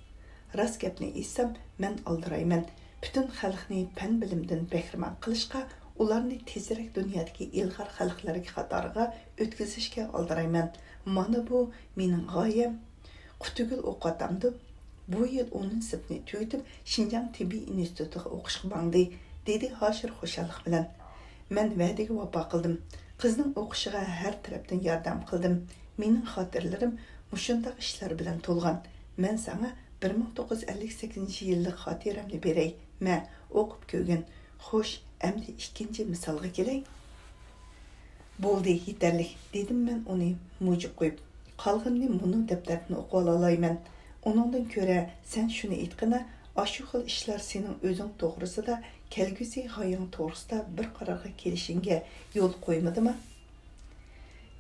راست گەپنى ئېيتسام، مەن ئالدىرايمەن. پۈتۈن خەلقنى پەن بىلىمدىن بەھرىمەن قىلىشقا، ئۇلارنى تېزرەك دۇنيادىكى ئىلغار خەلقلەرگە قاتارىغا ئۆتكۈزۈشكە ئالدىرايمەن. مانا بۇ مېنىڭ غايەم. قۇتىگۈل ئوقۇۋاتامدۇ؟ بۇ يىل ئونىنچى سىنىپنى تۈگىتىپ، شىنجاڭ تېببىي ئىنستىتۇتىغا ئوقۇشقا ماڭدى، دېدى ھاشىر خۇشاللىق بىلەن. مەن ۋەدىگە ۋاپا قىلدىم. قىزنىڭ ئوقۇشىغا ھەر تەرەپتىن ياردەم قىلدىم. مېنىڭ خاتىرىلىرىم مۇشۇنداق ئىشلار بىلەن تولغان. مەن ساڭا بىر مىڭ توققۇز يۈز ئەللىك سەككىزىنچى يىللىق خاتىرەمنى بېرەي. مە، ئوقۇپ كۆرگىن. خوش، ئەمدى ئىككىنچى مىسالغا كېلەي. بولدى، يېتەرلىك، دېدىم مەن ئۇنى مۇجۇپ قويۇپ. قالغىنىنى مۇنۇ دەپتەردىن ئوقۇۋالالايمەن. ئۇنىڭدىن كۆرە، سەن شۇنى ئېيتقىنا، ئاشۇ خىل ئىشلار سېنىڭ ئۆزۈڭ توغرىسىدا، كەلگۈسى غايەڭ توغرىسىدا بىر قارارغا كېلىشىڭگە يول قويمىدىما؟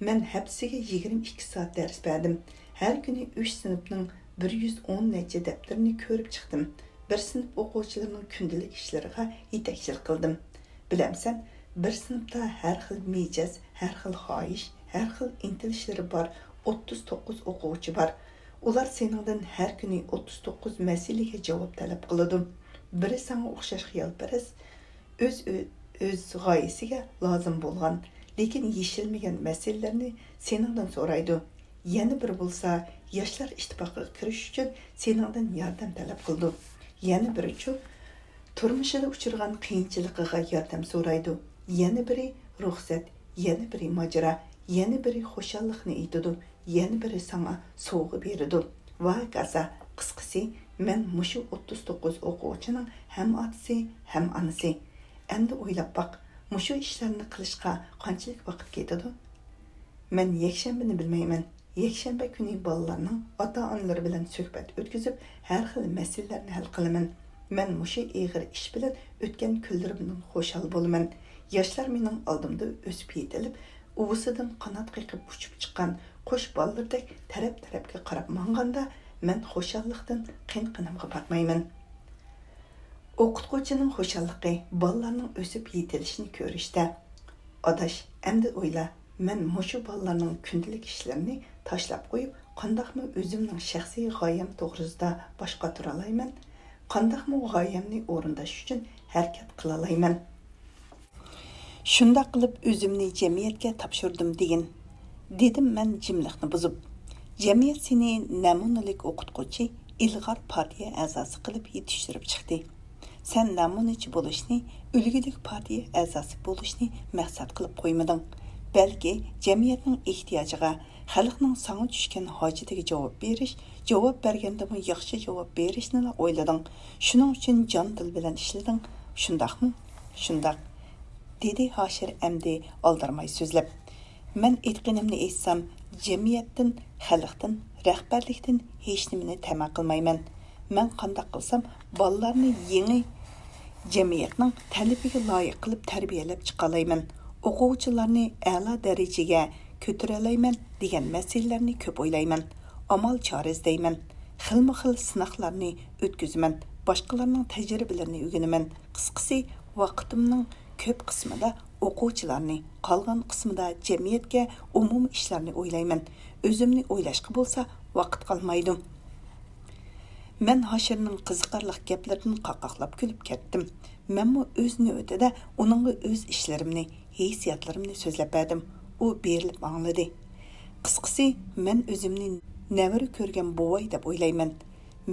مەن ھەپتىسىگە يىگىرمە ئىككى سائەت دەرس بەردىم. ھەر كۈنى ئۈچ سىنىپنىڭ بىر يۈز ئون نەچچە دەپتىرىنى كۆرۈپ چىقتىم. بىر سىنىپ ئوقۇغۇچىلىرىنىڭ كۈندىلىك ئىشلىرىغا يېتەكچىلىك قىلدىم. بىلەمسەن، بىر سىنىپتا ھەر خىل مىجەز، ھەر خىل خاھىش، ھەر خىل ئىنتىلىشلىرى بار ئوتتۇز توققۇز ئوقۇغۇچى بار. ئۇلار سېنىڭدىن ھەر كۈنى ئوتتۇز توققۇز مەسىلىگە جاۋاب تەلەپ قىلىدۇ. بىرى ساڭا ئوخشاش خىيالپەرەس، ئۆز، ئۆ-، ئۆز غايىسىگە لازىم بولغان، لېكىن يېشىلمىگەن مەسىلىلەرنى سېنىڭدىن سورايدۇ. يەنە بىرى بولسا ياشلار ئىتتىپاقىغا كىرىش ئۈچۈن سېنىڭدىن ياردەم تەلەپ قىلىدۇ. يەنە بىرىچۇ، تۇرمۇشىدا ئۇچرىغان قىيىنچىلىقىغا ياردەم سورايدۇ. يەنە بىرى رۇخسەت، يەنە بىرى ماجىرا، يەنە بىرى خۇشاللىقنى ئېيتىدۇ، يەنە بىرى ساڭا سوۋغا بېرىدۇ. ۋە ھاكازا. قىسقىسى، مەن مۇشۇ ئوتتۇز توققۇز ئوقۇغۇچىنىڭ ھەم ئاتىسى، ھەم ئانىسى. ئەمدى ئويلاپ باق، مۇشۇ ئىشلارنى قىلىشقا قانچىلىك ۋاقىت كېتىدۇ؟ مەن يەكشەنبىنى بىلمەيمەن. يەكشەنبە كۈنى بالىلارنىڭ ئاتا-ئانىلىرى بىلەن سۆھبەت ئۆتكۈزۈپ، ھەر خىل مەسىلىلەرنى ھەل قىلىمەن. مەن مۇشۇ ئېغىر ئىش بىلەن ئۆتكەن كۈنلىرىمدىن خۇشال بولىمەن. ياشلار مېنىڭ ئالدىمدا ئۆسۈپ يېتىلىپ، ئۇۋىسىدىن قانات قېقىپ ئۇچۇپ چىققان قۇش بالىلىرىدەك تەرەپ-تەرەپكە قاراپ ماڭغاندا، مەن خۇشاللىقتىن قىن-قىنىمغا پاتمايمەن. ئوقۇتقۇچىنىڭ خۇشاللىقى بالىلارنىڭ ئۆسۈپ يېتىلىشىنى كۆرۈشتە. ئاداش، ئەمدى ئويلا، مەن مۇشۇ بالىلارنىڭ كۈندىلىك ئىشلىرىنى تاشلاپ قويۇپ، قانداقمۇ ئۆزۈمنىڭ شەخسىي غايەم توغرىسىدا باش قاتۇرالايمەن؟ قانداقمۇ غايەمنى ئورۇنداش ئۈچۈن ھەرىكەت قىلالايمەن؟ شۇنداق قىلىپ ئۆزۈمنى جەمئىيەتكە تاپشۇردۇم دېگىن، دېدىم مەن جىملىقنى بۇزۇپ. جەمئىيەت سېنى نەمۇنىلىك ئوقۇتقۇچى، ئىلغار پارتىيە ئەزاسى قىلىپ يېتىشتۈرۈپ چىقتى. سەن نەمۇنىچى بولۇشنى، ئۈلگىلىك پارتىيە ئەزاسى بولۇشنى مەقسەت قىلىپ قويمىدىڭ. بەلكى جەمئىيەتنىڭ ئېھتىياجىغا، خەلقنىڭ ساڭا چۈشكەن ھاجىتىگە جاۋاب بېرىش، جاۋاب بەرگەندىمۇ ياخشى جاۋاب بېرىشنىلا ئويلىدىڭ. شۇنىڭ ئۈچۈن جان-دىل بىلەن ئىشلىدىڭ. شۇنداقمۇ؟ شۇنداق، دېدى ھاشىر ئەمدى ئالدىرىماي سۆزلەپ. مەن ئېيتقىنىمنى ئېيتسام، جەمئىيەتتىن، خەلقتىن، رەھبەرلىكتىن ھېچنېمىنى تەمە قىلمايمەن. مەن قانداق قىلسام، بالىلارنى يېڭى جەمئىيەتنىڭ تەلىپىگە لايىق قىلىپ تەربىيەلەپ چىقالايمەن، ئوقۇغۇچىلارنى ئەلا دەرىجىگە كۆتۈرەلەيمەن دېگەن مەسىلىلەرنى كۆپ ئويلايمەن، ئامال چارە ئىزدەيمەن، خىلمۇ خىل سىناقلارنى ئۆتكۈزىمەن، باشقىلارنىڭ تەجرىبىلىرىنى ئۆگىنىمەن. قىسقىسى، ۋاقتىمنىڭ كۆپ قىسمىدا ئوقۇغۇچىلارنى، قالغان قىسمىدا جەمئىيەتكە، ئومۇمىي ئىشلارنى ئويلايمەن. ئۆزۈمنى ئويلاشقا بولسا ۋاقىت قالمايدۇ. مەن ھاشىرنىڭ قىزىقارلىق گەپلىرىدىن قاقاقلاپ كۈلۈپ كەتتىم. مەنمۇ ئۆز نۆۋىتىدە ئۇنىڭغا ئۆز ئىشلىرىمنى، ھېسسىياتلىرىمنى سۆزلەپ بەردىم. ئۇ بېرىلىپ ئاڭلىدى. قىسقىسى، مەن ئۆزۈمنى نەۋرە كۆرگەن بوۋاي دەپ ئويلايمەن.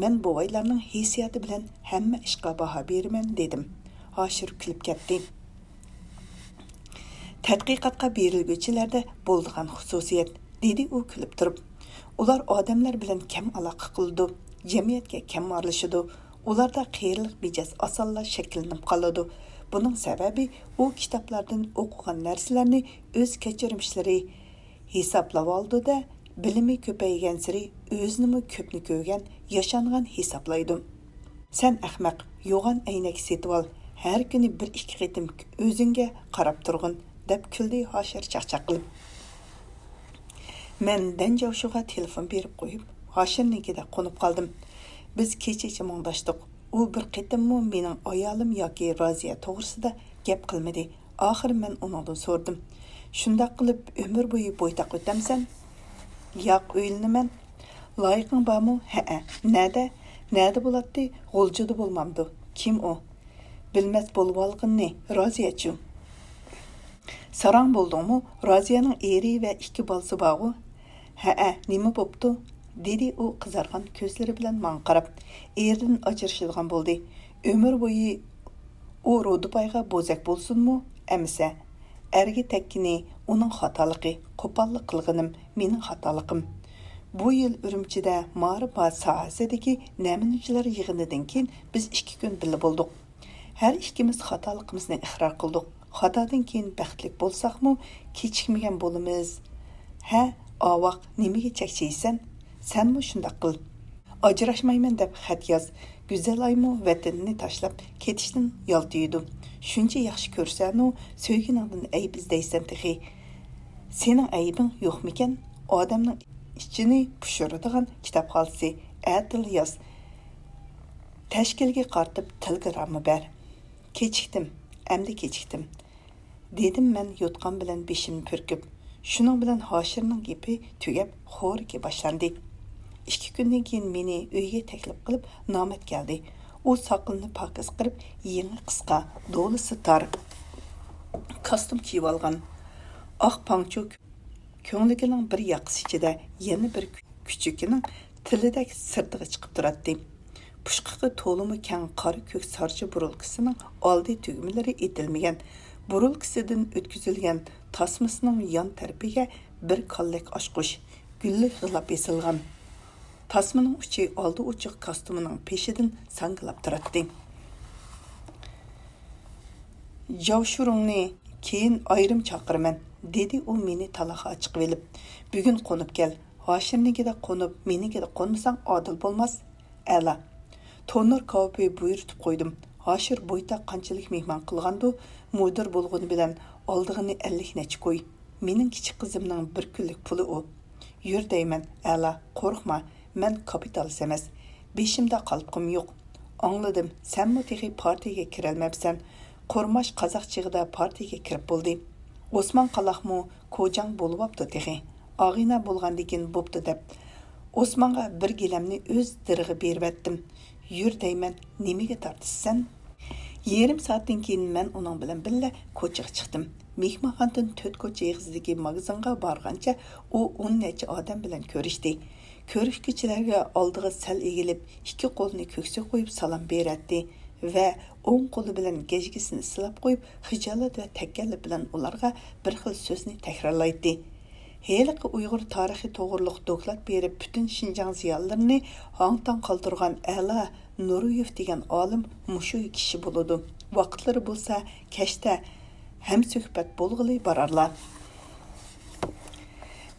مەن بوۋايلارنىڭ ھېسسىياتى بىلەن ھەممە ئىشقا باھا بېرىمەن، دېدىم. ھاشىر كۈلۈپ كەتتى. تەتقىقاتقا بېرىلگۈچىلەردە بولىدىغان خۇسۇسىيەت، دېدى ئۇ كۈلۈپ تۇرۇپ. ئۇلار ئادەملەر بىلەن كەم ئالاقە قىلىدۇ، جەمئىيەتكە كەم ئارىلىشىدۇ. ئۇلاردا قېرىلىق مىجەز ئاسانلا شەكىللىنىپ قالىدۇ. بۇنىڭ سەۋەبى ئۇ كىتابلاردىن ئوقۇغان نەرسىلەرنى ئۆز كەچۈرمىشلىرى ھېسابلاۋالىدۇ-دە، بىلىمى كۆپەيگەنسېرى ئۆزىنىمۇ كۆپنى كۆرگەن، ياشانغان ھېسابلايدۇ. سەن ئەخمەق، يوغان ئەينەك سېتىۋال، ھەر كۈنى بىر ئىككى قېتىم ئۆزۈڭگە قاراپ تۇرغىن، دەپ كۈلدى ھاشىر چاقچاق قىلىپ. مەن دەن جاۋشۇغا تېلېفون بېرىپ قويۇپ، ھاشىرنىڭكىدە قونۇپ قالدىم. بىز كېچىچە مۇڭداشتۇق. ئۇ بىر قېتىممۇ مېنىڭ ئايالىم ياكى رازىيە توغرىسىدا گەپ قىلمىدى. ئاخىرى مەن ئۇنىڭدىن سورىدىم، شۇنداق قىلىپ ئۆمۈر بويى بويتاق ئۆتەمسەن؟ ياق، ئۆيلىنىمەن. لايىقىڭ بارمۇ؟ ھەئە. نەدە؟ نەدە بولاتتى؟ غۇلجىدا بولمامدۇ؟ كىم ئۇ؟ بىلمەس بولۇۋالغىننى، رازىيەچۇ؟ ساراڭ بولدۇڭمۇ؟ رازىيەنىڭ ئېرى ۋە ئىككى بالىسى بارغۇ؟ ھەئە، نېمە بوپتۇ؟ دېدى ئۇ قىزارغان كۆزلىرى بىلەن ماڭا قاراپ. ئېرىدىن ئاجرىشىدىغان بولدى. ئۆمۈر بويى ئۇ رودىبايغا بوزەك بولسۇنمۇ؟ ئەمىسە، ئەرگە تەگكىنى ئۇنىڭ خاتالىقى، قوپاللىق قىلغىنىم مېنىڭ خاتالىقىم. بۇ يىل ئۈرۈمچىدە مائارىپ ساھەسىدىكى نەمۇنىچىلەر يىغىنىدىن كېيىن بىز ئىككى كۈن بىللە بولدۇق. ھەر ئىككىمىز خاتالىقىمىزنى ئىقرار قىلدۇق. خاتادىن كېيىن بەختلىك بولساقمۇ، كېچىكمىگەن بولىمىز. ھە، ئاۋاق، نېمىگە چەكچىيىسەن؟ سەنمۇ شۇنداق قىل. ئاجراشمايمەن دەپ خەت ياز. گۈزەل ئايمۇ ۋەتىنىنى تاشلاپ كېتىشتىن يالتىيىدۇ. شۇنچە ياخشى كۆرسەنۇ، سۆيگىنىڭدىن ئەيىب ئىزدەيسەن تېخى. سېنىڭ ئەيىبىڭ يوقمىكەن؟ ئادەمنىڭ ئىچىنى پۇشۇرىدىغان كىتاب خالتىسى. ئەتىلا ياز. تەشكىلگە قارىتىپ تېلېگرامما بەر. كېچىكتىم، ئەمدى كېچىكتىم، دېدىم مەن يوتقان بىلەن بېشىمنى پۈركۈپ. شۇنىڭ بىلەن ھاشىرنىڭ گېپى تۈگەپ، خورىكى باشلاندى. ئىككى كۈندىن كېيىن مېنى ئۆيگە تەكلىپ قىلىپ نامەت كەلدى. ئۇ ساقىلىنى پاكىز قىرىپ، يېڭى قىسقا، دولىسى تار كاستيۇم كىيىۋالغان. ئاق پاڭچۇ كۆڭلىكىنىڭ بىر ياقىسى ئىچىدە يەنە بىر كۈچۈكىنىڭ تىلىدەك سىرتىغا چىقىپ تۇراتتى. پۇچقىقى تولىمۇ كەڭ قارا كۆك سارچە بۇرۇلكىسىنىڭ ئالدى تۈگمىلىرى ئېتىلمىگەن، بۇرۇلكىسىدىن ئۆتكۈزۈلگەن تاسمىسىنىڭ يان تەرىپىگە بىر كاللەك ئاچقۇچ، گۈللۈك غىلاپ ئېسىلغان. تاسمىنىڭ ئۇچى ئالدى ئوچۇق كاستيۇمىنىڭ پېشىدىن ساڭگىلاپ تۇراتتى. جاۋشۇرۇڭنى كېيىن ئايرىم چاقىرىمەن، دېدى ئۇ مېنى تالاغا چىقىۋېلىپ. بۈگۈن قونۇپ كەل. ھاشىرنىڭكىدە قونۇپ، مېنىڭكىدە قونمىساڭ ئادىل بولماس. ئەلا. تونۇر كاۋىپى بۇيرۇتۇپ قويدۇم. ھاشىر بويتاق قانچىلىك مېھمان قىلغاندۇ، مۇدىر بولغىنى بىلەن ئالىدىغىنى ئەللىك نەچچە كوي. مېنىڭ كىچىك قىزىمنىڭ بىر كۈنلۈك پۇلى ئۇ. يۈر دەيمەن، ئەلا، قورقما، مەن كاپىتالىست ئەمەس. بېشىمدا قالپىقىم يوق. ئاڭلىدىم، سەنمۇ تېخى پارتىيىگە كىرەلمەپسەن. قورماش قازاق چېغىدا پارتىيىگە كىرىپ بولدى. ئوسمان قالاقمۇ كوجاڭ بولۇۋاپتۇ تېخى. ئاغىنە بولغاندىكىن بوپتۇ دەپ، ئوسمانغا بىر گىلەمنى ئۆز دىرىغا بېرىۋەتتىم. يۈر دەيمەن، نېمىگە تارتىسسەن؟ يېرىم سائەتتىن كېيىن مەن ئۇنىڭ بىلەن بىللە كوچىغا چىقتىم. مېھمانخانىدىن تۆت كوچا ئېغىزىدىكى ماگىزىنغا بارغانچە ئۇ ئون نەچچە ئادەم بىلەن كۆرۈشتى. كۆرۈشكۈچىلەرگە ئالدىغا سەل ئېگىلىپ، ئىككى قولىنى كۆكسىگە قويۇپ سالام بېرەتتى ۋە ئوڭ قولى بىلەن گەجگىسىنى سىلاپ قويۇپ، خىجالەت ۋە تەكەللۇپ بىلەن ئۇلارغا بىر خىل سۆزنى تەكرارلايتتى. ھېلىقى ئۇيغۇر تارىخى توغرۇلۇق دوكلات بېرىپ، پۈتۈن شىنجاڭ زىيالىيلىرىنى ھاڭ-تاڭ قالدۇرغان ئەلا نۇرۇيېف دېگەن ئالىم مۇشۇ كىشى بولىدۇ. ۋاقىتلىرى بولسا كەچتە ھەمسۆھبەت بولغىلى بارارلار.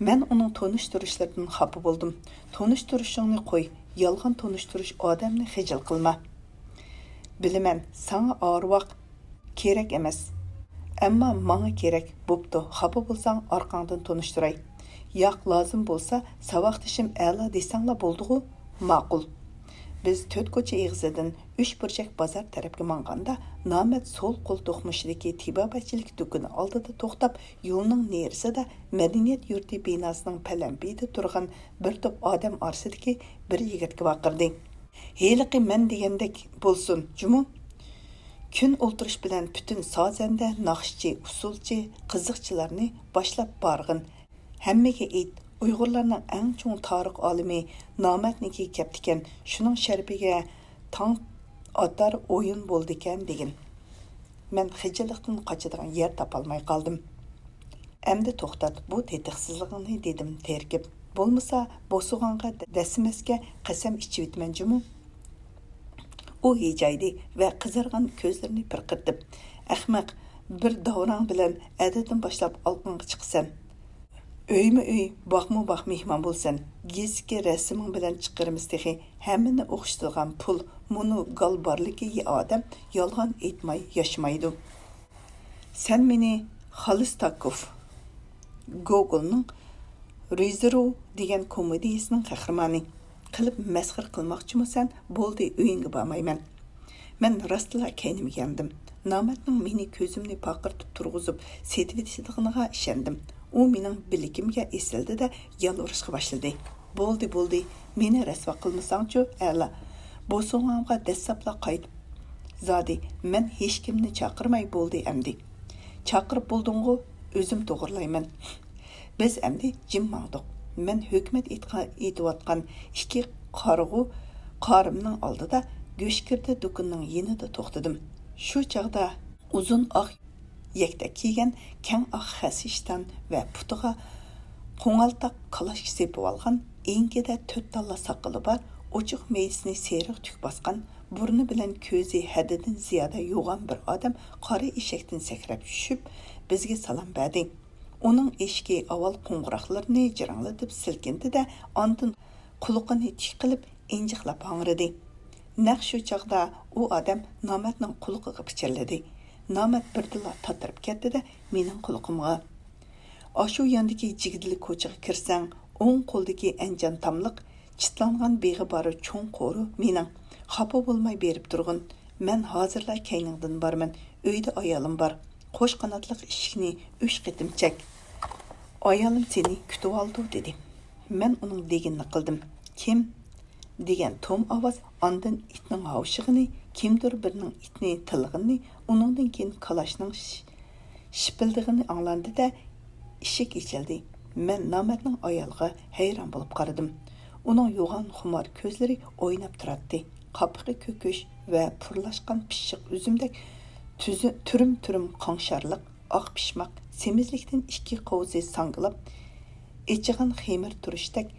مەن ئۇنىڭ تونۇشتۇرۇشلىرىدىن خاپا بولدۇم. تونۇشتۇرۇشۇڭنى قوي، يالغان تونۇشتۇرۇش ئادەمنى خىجىل قىلما. بىلىمەن، ساڭا ئايروق كېرەك ئەمەس. ئەمما ماڭا كېرەك. بوپتۇ، خاپا بولساڭ ئارقاڭدىن تونۇشتۇراي. ياق، لازىم بولسا ساۋاقدىشىم ئەلا دېسەڭلا بولدىغۇ. ماقۇل. بىز تۆت كوچا ئېغىزىدىن ئۈچ بۇرجەك بازار تەرەپكە ماڭغاندا، نامەت سول قول دوقمۇشىدىكى تېبابەتچىلىك دۇكىنى ئالدىدا توختاپ، يولنىڭ نېرىسىدا مەدەنىيەت يۇرتى بىناسىنىڭ پەلەمپىيىدە تۇرغان بىر توپ ئادەم ئارىسىدىكى بىر يىگىتكە ۋارقىرىدى. ھېلىقى مەن دېگەندەك بولسۇن جۇمۇ. كۈن ئولتۇرۇش بىلەن پۈتۈن سازەندە، ناخشىچى، ئۇسسۇلچى، قىزىقچىلارنى باشلاپ بارغىن. ھەممىگە ئېيت، ئۇيغۇرلارنىڭ ئەڭ چوڭ تارىخ ئالىمى نامەتنىڭكى كەپتىكەن، شۇنىڭ شەرىپىگە تاڭ ئاتار ئويۇن بولىدىكەن دېگىن. مەن خىجىللىقتىن قاچىدىغان يەر تاپالماي قالدىم. ئەمدى توختات بۇ تېتىقسىزلىقىڭنى، دېدىم تېرىكىپ. بولمىسا بوسۇغاڭغا دەسسىمەسكە قەسەم ئىچىۋېتىمەن جۇمۇ. ئۇ ھىجايدى ۋە قىزارغان كۆزلىرىنى پىرقىرىتىپ، ئەخمەق، بىر داۋراڭ بىلەن ئەتىدىن باشلاپ ئالىقىڭغا چىقىسەن. ئۆيمۇ ئۆي، باغمۇ باغ مېھمان بولىسەن. گېزىتكە رەسىمىڭ بىلەن چىقىرىمىز تېخى. ھەممىنى ئوخشىتىدىغان پۇل، مۇنۇ گال بارلىكى ئادەم يالغان ئېيتماي ياشىمايدۇ. سەن مېنى خالىستاكوف، گوگولنىڭ رىزېرۋ دېگەن كومېدىيىسىنىڭ قەھرىمانى قىلىپ مەسخىرە قىلماقچىمۇ سەن؟ بولدى، ئۆيۈڭگە بارمايمەن. مەن راستلا كەينىمگە ياندىم. نامەردنىڭ مېنى كۆزۈمنى پارقىرىتىپ تۇرغۇزۇپ سېتىۋېتىدىغىنىغا ئىشەندىم. ئۇ مېنىڭ بىلىكىمگە ئېسىلدى-دە، يالۋۇرۇشقا باشلىدى. بولدى، بولدى، مېنى رەسۋا قىلمىساڭچۇ، ئەلا. بوسۇغاڭغا دەسسەپلا قايتىپ زادى، مەن ھېچكىمنى چاقىرماي بولدى ئەمدى. چاقىرىپ بولدۇڭغۇ، ئۆزۈم توغرىلايمەن. بىز ئەمدى جىم ماڭدۇق. مەن ھۆكۈمەت ئېيتقا-، ئېيتىۋاتقان ئىككى قارىغۇ قارىمنىڭ ئالدىدا، گۆشكىردە دۇكىنىنىڭ يېنىدا توختىدىم. شۇ چاغدا ئۇزۇن ئاق يەكتە كىيگەن، كەڭ ئاق خەس ئىشتان ۋە پۇتىغا قوڭالتاق كالاشكا سېپىۋالغان، ئېڭىكىدە تۆت تاللا ساقىلى بار، ئوچۇق مەيدىسىنى سېرىق تۈك باسقان، بۇرنى بىلەن كۆزى ھەددىدىن زىيادە يوغان بىر ئادەم قارا ئېشەكتىن سەكرەپ چۈشۈپ، بىزگە سالام بەردى. ئۇنىڭ ئېشىكى ئاۋۋال قوڭغۇراقلىرىنى جىرىڭلىتىپ سىلكىندى-دە، ئاندىن قۇلىقىنى تىك قىلىپ ئىنجىقلاپ ھاڭرىدى. نەق شۇ چاغدا ئۇ ئادەم نامەردنىڭ قۇلىقىغا پىچىرلىدى. نامەرد بىردىنلا تاتىرىپ كەتتى-دە، مېنىڭ قۇلىقىمغا. ئاشۇ ياندىكى جىگدىلىك كوچىغا كىرسەڭ، ئوڭ قولدىكى ئەنجان تاملىق، چىتلانغان بېغى بار چوڭ قورۇ مېنىڭ. خاپا بولماي بېرىپ تۇرغىن. مەن ھازىرلا كەينىڭدىن بارىمەن. ئۆيدە ئايالىم بار. قوش قاناتلىق ئىشىكنى ئۈچ قېتىم چەك. ئايالىم سېنى كۈتۈۋالىدۇ، دېدى. مەن ئۇنىڭ دېگىنىنى قىلدىم. كىم؟ دېگەن توم ئاۋاز، ئاندىن ئىتنىڭ ھاۋشىغىنى، كىمدۇر بىرىنىڭ ئىتنى تىللىغىنى، ئۇنىڭدىن كېيىن كالاشنىڭ ش-، شىپىلدىغىنى ئاڭلاندى-دە، ئىشىك ئېچىلدى. مەن نامەردنىڭ ئايالىغا ھەيران بولۇپ قارىدىم. ئۇنىڭ يوغان خۇمار كۆزلىرى ئويناپ تۇراتتى. قاپىقى كۆكۈش ۋە پۇرلاشقان پىششىق ئۈزۈمدەك تۈزۈ-، تۈرۈم-تۈرۈم قاڭشارلىق، ئاق پىشماق، سېمىزلىكتىن ئىككى قوۋۇزى ساڭگىلاپ، ئېچىغان خېمىر تۇرۇشتەك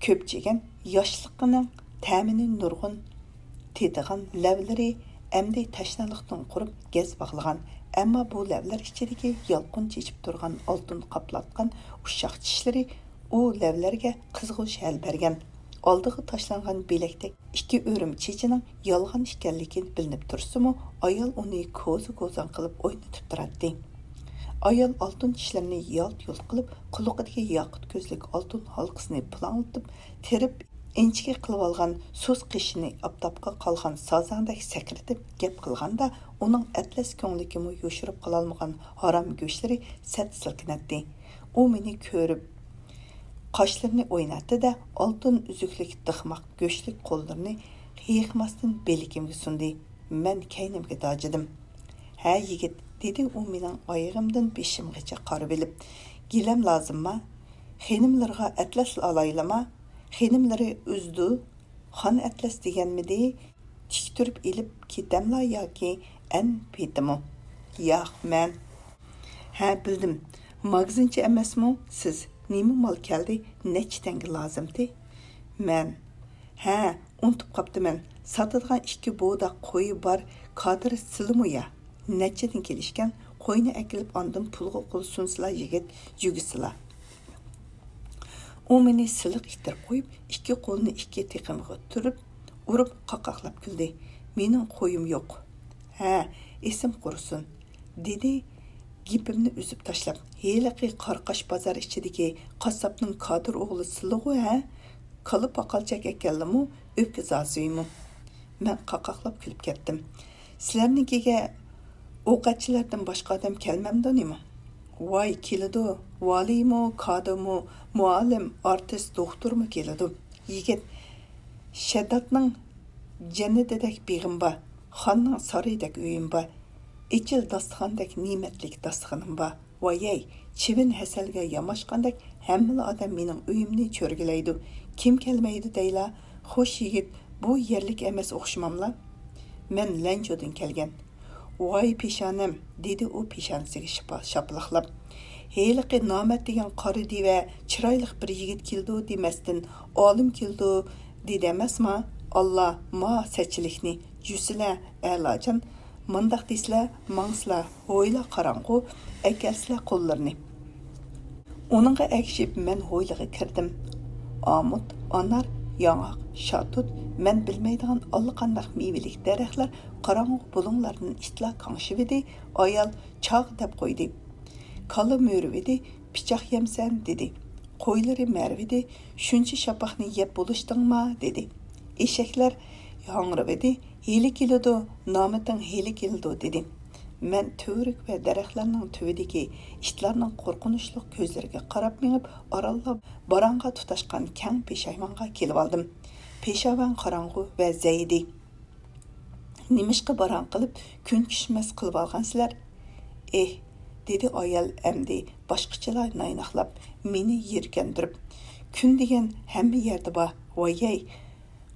كۆپچىگەن، ياشلىقىنىڭ تەمىنى نۇرغۇن تېتىغان لەۋلىرى ئەمدى تەشنالىقتىن قۇرۇپ گەز باغلىغان، ئەمما بۇ لەۋلەر ئىچىدىكى يالقۇن چېچىپ تۇرغان ئالتۇن قاپلاتقان ئۇششاق چىشلىرى ئۇ لەۋلەرگە قىزغۇ شەل بەرگەن. ئالدىغا تاشلانغان بىلەكتەك ئىككى ئۆرۈم چېچىنىڭ يالغان ئىكەنلىكى بىلىنىپ تۇرسىمۇ، ئايال ئۇنى كوزا-كوزاڭ قىلىپ ئوينىتىپ تۇراتتى. ئايال ئالتۇن چىشلىرىنى يالت-يۇلت قىلىپ، قۇلىقىدىكى ياقۇت كۆزلۈك ئالتۇن ھالقىسىنى پىلاڭلىتىپ، تېرىپ، ئىنچىكە قىلىۋالغان سۇس قېشىنى ئاپتاپقا قالغان سازاڭدەك سەكرىتىپ گەپ قىلغاندا، ئۇنىڭ ئەتلەس كۆڭلىكىمۇ يوشۇرۇپ قالالمىغان ھارام گۆشلىرى سەت سىلكىنەتتى. ئۇ مېنى كۆرۈپ، قاشلىرىنى ئويناتتى-دە، ئالتۇن ئۈزۈكلۈك دىخماق گۆشلۈك قوللىرىنى ھېيىقماستىن بىلىكىمگە سۇندى. مەن كەينىمگە داجىدىم. ھە، يىگىت، دېدى ئۇ مېنىڭ ئايىغىمدىن بېشىمغىچە قارىۋېلىپ. گىلەم لازىمما؟ خېنىملىرىغا ئەتلەسلا ئالايلىما؟ خېنىملىرى ئۈزدۇ، خان ئەتلەس دېگەنمىدى؟ تىك تۇرۇپ ئېلىپ كېتەملا ياكى ئەن پېتىمۇ؟ ياق، مەن. ھە، بىلدىم. ماگىزىنچى ئەمەسمۇ سىز؟ نېمە مال كەلدى؟ نەچچە تەڭگە لازىمتى؟ مەن. ھە، ئۇنتۇپ قاپتىمەن. ساتىدىغان ئىككى بودا قويى بار كادىر سىلىمۇ يا؟ نەچچىدىن كېلىشكەن؟ قوينى ئەكېلىپ ئاندىن پۇلغا قول سۇنسىلا يىگىت، يۈگىسىلا. ئۇ مېنى سىلىق ئىتتىرىپ قويۇپ، ئىككى قولىنى ئىككى تېقىمغا تۈرۈپ، ئۇرۇپ قاقاقلاپ كۈلدى. مېنىڭ قويۇم يوق. ھە، ئېسىم قۇرۇسۇن، دېدى گېپىمنى ئۈزۈپ تاشلاپ. ھېلىقى قارقاش بازار ئىچىدىكى قاسساپنىڭ كادىر ئوغلى سىلىغۇ ھە؟ كالا پاقالچاك ئەكەلدىمۇ، ئۆپكە زازۇيىمۇ؟ مەن قاقاقلاپ كۈلۈپ كەتتىم. سىلەرنىڭكىگە ئوقەتچىلەردىن باشقا ئادەم كەلمەمدۇ نېمە؟ ۋاي، كېلىدۇ. ۋالىيمۇ، كادىرمۇ، مۇئەللىم، ئارتىس، دوختۇرمۇ كېلىدۇ. يىگىت، شەدداتنىڭ جەننىتىدەك بېغىم بار، خاننىڭ سارىيىدەك ئۆيۈم بار، ئېچىل داستىخاندەك نېمەتلىك داستىخىنىم بار. ۋايەي، چىۋىن ھەسەلگە ياماشقاندەك ھەممىلا ئادەم مېنىڭ ئۆيۈمنى چۆرگىلەيدۇ. كىم كەلمەيدۇ دەيلا؟ خوش يىگىت، بۇ يەرلىك ئەمەس ئوخشىماملا؟ مەن لەنجۇدىن كەلگەن. ۋاي پېشانەم، دېدى ئۇ پېشانىسىگە شىپا-، شاپىلاقلاپ. ھېلىقى نامەرد دېگەن قارا دىۋە چىرايلىق بىر يىگىت كېلىدۇ دېمەستىن، ئالىم كېلىدۇ دېدى ئەمەسما؟ ئاللا، ما سەتچىلىكنى، جۈسىلە، ئەلاجان، مانداق دېسىلە، ماڭسىلا، ھويلا قاراڭغۇ، ئەكەلسىلە قوللىرىنى. ئۇنىڭغا ئەگىشىپ مەن ھويلىغا كىردىم. ئامۇت، ئانار، ياڭاق، شاتۇت، مەن بىلمەيدىغان ئاللىقانداق مېۋىلىك دەرەخلەر قاراڭغۇ بۇلۇڭلاردىن ئىتلار كاڭشىۋىدى، ئايال چاغ دەپ قويدى. كالا مۆرىۋىدى، پىچاق يەمسەن دېدى. قويلىرى مەرىۋىدى، شۇنچە شاپاقنى يەپ بولۇشتۇڭما دېدى. ئېشەكلەر ھاڭرىۋىدى، ھېلى كېلىدۇ، نامىتىڭ ھېلى كېلىدۇ دېدى. مەن تۈۋرۈك ۋە دەرەخلەرنىڭ تۈۋىدىكى ئىتلارنىڭ قورقۇنچلۇق كۆزلىرىگە قاراپ مېڭىپ، ئارانلا باراڭغا تۇتاشقان كەڭ پېشايۋانغا كېلىۋالدىم. پېشايۋان قاراڭغۇ ۋە زەيدى. نېمىشقا باراڭ قىلىپ، كۈن چۈشمەس قىلىۋالغانسىلەر؟ ئېھ، دېدى ئايال ئەمدى باشقىچىلا نايناقلاپ، مېنى يىركەندۈرۈپ. كۈن دېگەن ھەممە يەردە بار، ۋايەي!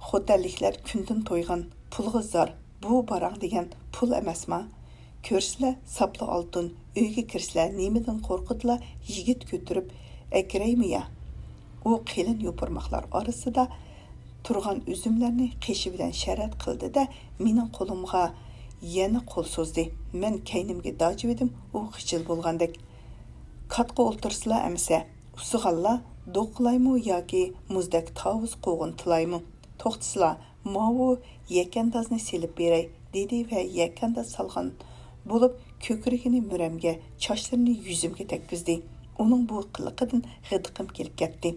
خوتەنلىكلەر كۈندىن تويغان، پۇلغا زار، بۇ باراڭ دېگەن پۇل ئەمەسما؟ كۆرسىلە ساپلا ئالتۇن، ئۆيگە كىرسىلە نېمىدىن قورقىدىلا يىگىت كۆتۈرۈپ ئەكىرەيمۇ يا؟ ئۇ قېلىن يوپۇرماقلار ئارىسىدا تۇرغان ئۈزۈملەرنى قېشى بىلەن شەرەت قىلدى-دە، مېنىڭ قولۇمغا يەنە قول سوزدى. مەن كەينىمگە داجىۋىدىم، ئۇ خىجىل بولغاندەك. كاتقا ئولتۇرسىلا ئەمىسە، ئۇسسىغانلا دوق قىلايمۇ ياكى مۇزدەك تاۋۇز قوغۇن تىلايمۇ؟ توختىسىلا، ماۋۇ يەكەندازنى سېلىپ بېرەي، دېدى ۋە يەكەنداز سالغان بولۇپ، كۆكرىكىنى مۈرەمگە، چاچلىرىنى يۈزۈمگە تەگكۈزدى. ئۇنىڭ بۇ قىلىقىدىن غىدىقىم كېلىپ كەتتى.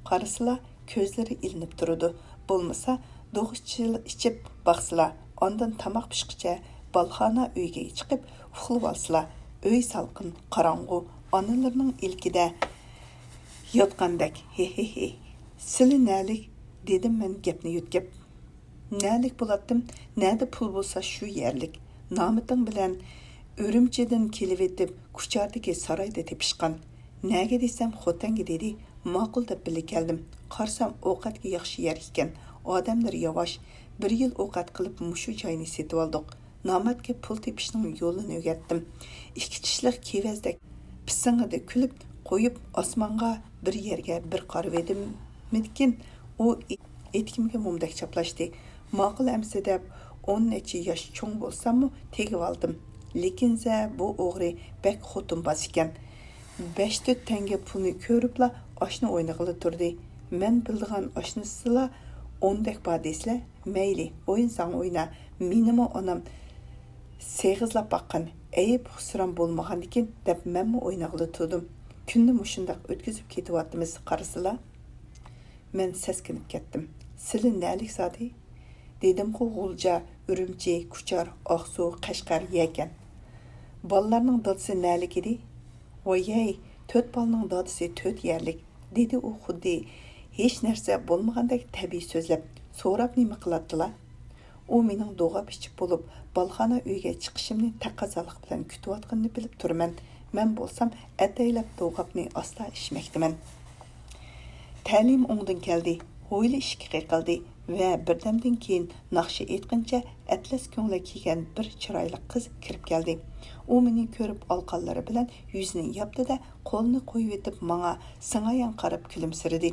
قارىسىلا، كۆزلىرى ئىلىنىپ تۇرىدۇ. بولمىسا، دوغىچىلا ئىچىپ باقسىلا، ئاندىن تاماق پىشقىچە بالخانا ئۆيگە چىقىپ ئۇخلىۋالسىلا. ئۆي سالقىن، قاراڭغۇ، ئانىلىرىنىڭ ئىلكىدە ياتقاندەك. ھېھىھى. سىلى نەلىك؟ دېدىم مەن گەپنى يۆتكەپ. نەلىك بولاتتىم، نەدە پۇل بولسا شۇ يەرلىك. نامىتىڭ بىلەن ئۈرۈمچىدىن كېلىۋېتىپ، كۇچاردىكى سارايدا تېپىشقان. نەگە دېسەم، خوتەنگە دېدى. ماقۇل دەپ بىللە كەلدىم. قارىسام، ئوقەتكە ياخشى يەر ئىكەن. ئادەملىرى ياۋاش. بىر يىل ئوقەت قىلىپ مۇشۇ جاينى سېتىۋالدۇق. نامەردكە پۇل تېپىشنىڭ يولىنى ئۆگەتتىم. ئىككى چىشلىق كېۋەزدەك پىسىڭىدا كۈلۈپ قويۇپ، ئاسمانغا بىر يەرگە بىر قارىۋىدىممىكىن، ئۇ ئېتىكىمگە مومدەك چاپلاشتى. ماقۇل ئەمىسە دەپ، ئون نەچچە ياش چوڭ بولساممۇ تېگىۋالدىم. لېكىنزە بۇ ئوغرى بەك خوتۇنباز ئىكەن. بەش تۆت تەڭگە پۇلنى كۆرۈپلا ئاشنا ئوينىغىلى تۇردى. مەن بىلىدىغان ئاشنىسىلا ئوندەك بار دېسىلە، مەيلى، ئوينىساڭ ئوينا، مېنىمۇ ئانام سېغىزلاپ باققان، ئەيىب خۇسران بولمىغاندىكىن دەپ مەنمۇ ئوينىغىلى تۇردۇم. كۈننى مۇشۇنداق ئۆتكۈزۈپ كېتىۋاتىمىز، قارىسىلا. مەن سەسكىنىپ كەتتىم. سىلى نەلىك زادى؟ دېدىمغۇ، غۇلجا، ئۈرۈمچى، كۇچار، ئاقسۇ، قەشقەر، يەكەن. بالىلارنىڭ دادىسى نەلىك ئىدى؟ ۋايەي، تۆت بالىنىڭ دادىسى تۆت يەرلىك، دېدى ئۇ خۇددى ھېچ نەرسە بولمىغاندەك تەبىئىي سۆزلەپ. سوراپ نېمە قىلاتتىلا؟ ئۇ مېنىڭ دوغاپ ئىچىپ بولۇپ، بالخانا ئۆيگە چىقىشىمنى تەقەززالىق بىلەن كۈتۈۋاتقىنىنى بىلىپ تۇرىمەن. مەن بولسام ئەتەيلەپ دوغاپنى ئاستا ئىچمەكتىمەن. تەلىيىم ئوڭدىن كەلدى. ھويلا ئىشىكى قېقىلدى ۋە بىردەمدىن كېيىن ناخشا ئېيتقىنىچە ئەتلەس كۆڭلەك كىيگەن بىر چىرايلىق قىز كىرىپ كەلدى. ئۇ مېنى كۆرۈپ ئالىقانلىرى بىلەن يۈزىنى ياپتى-دە، قولىنى قويۇۋېتىپ ماڭا سىڭايان قاراپ كۈلۈمسىرىدى.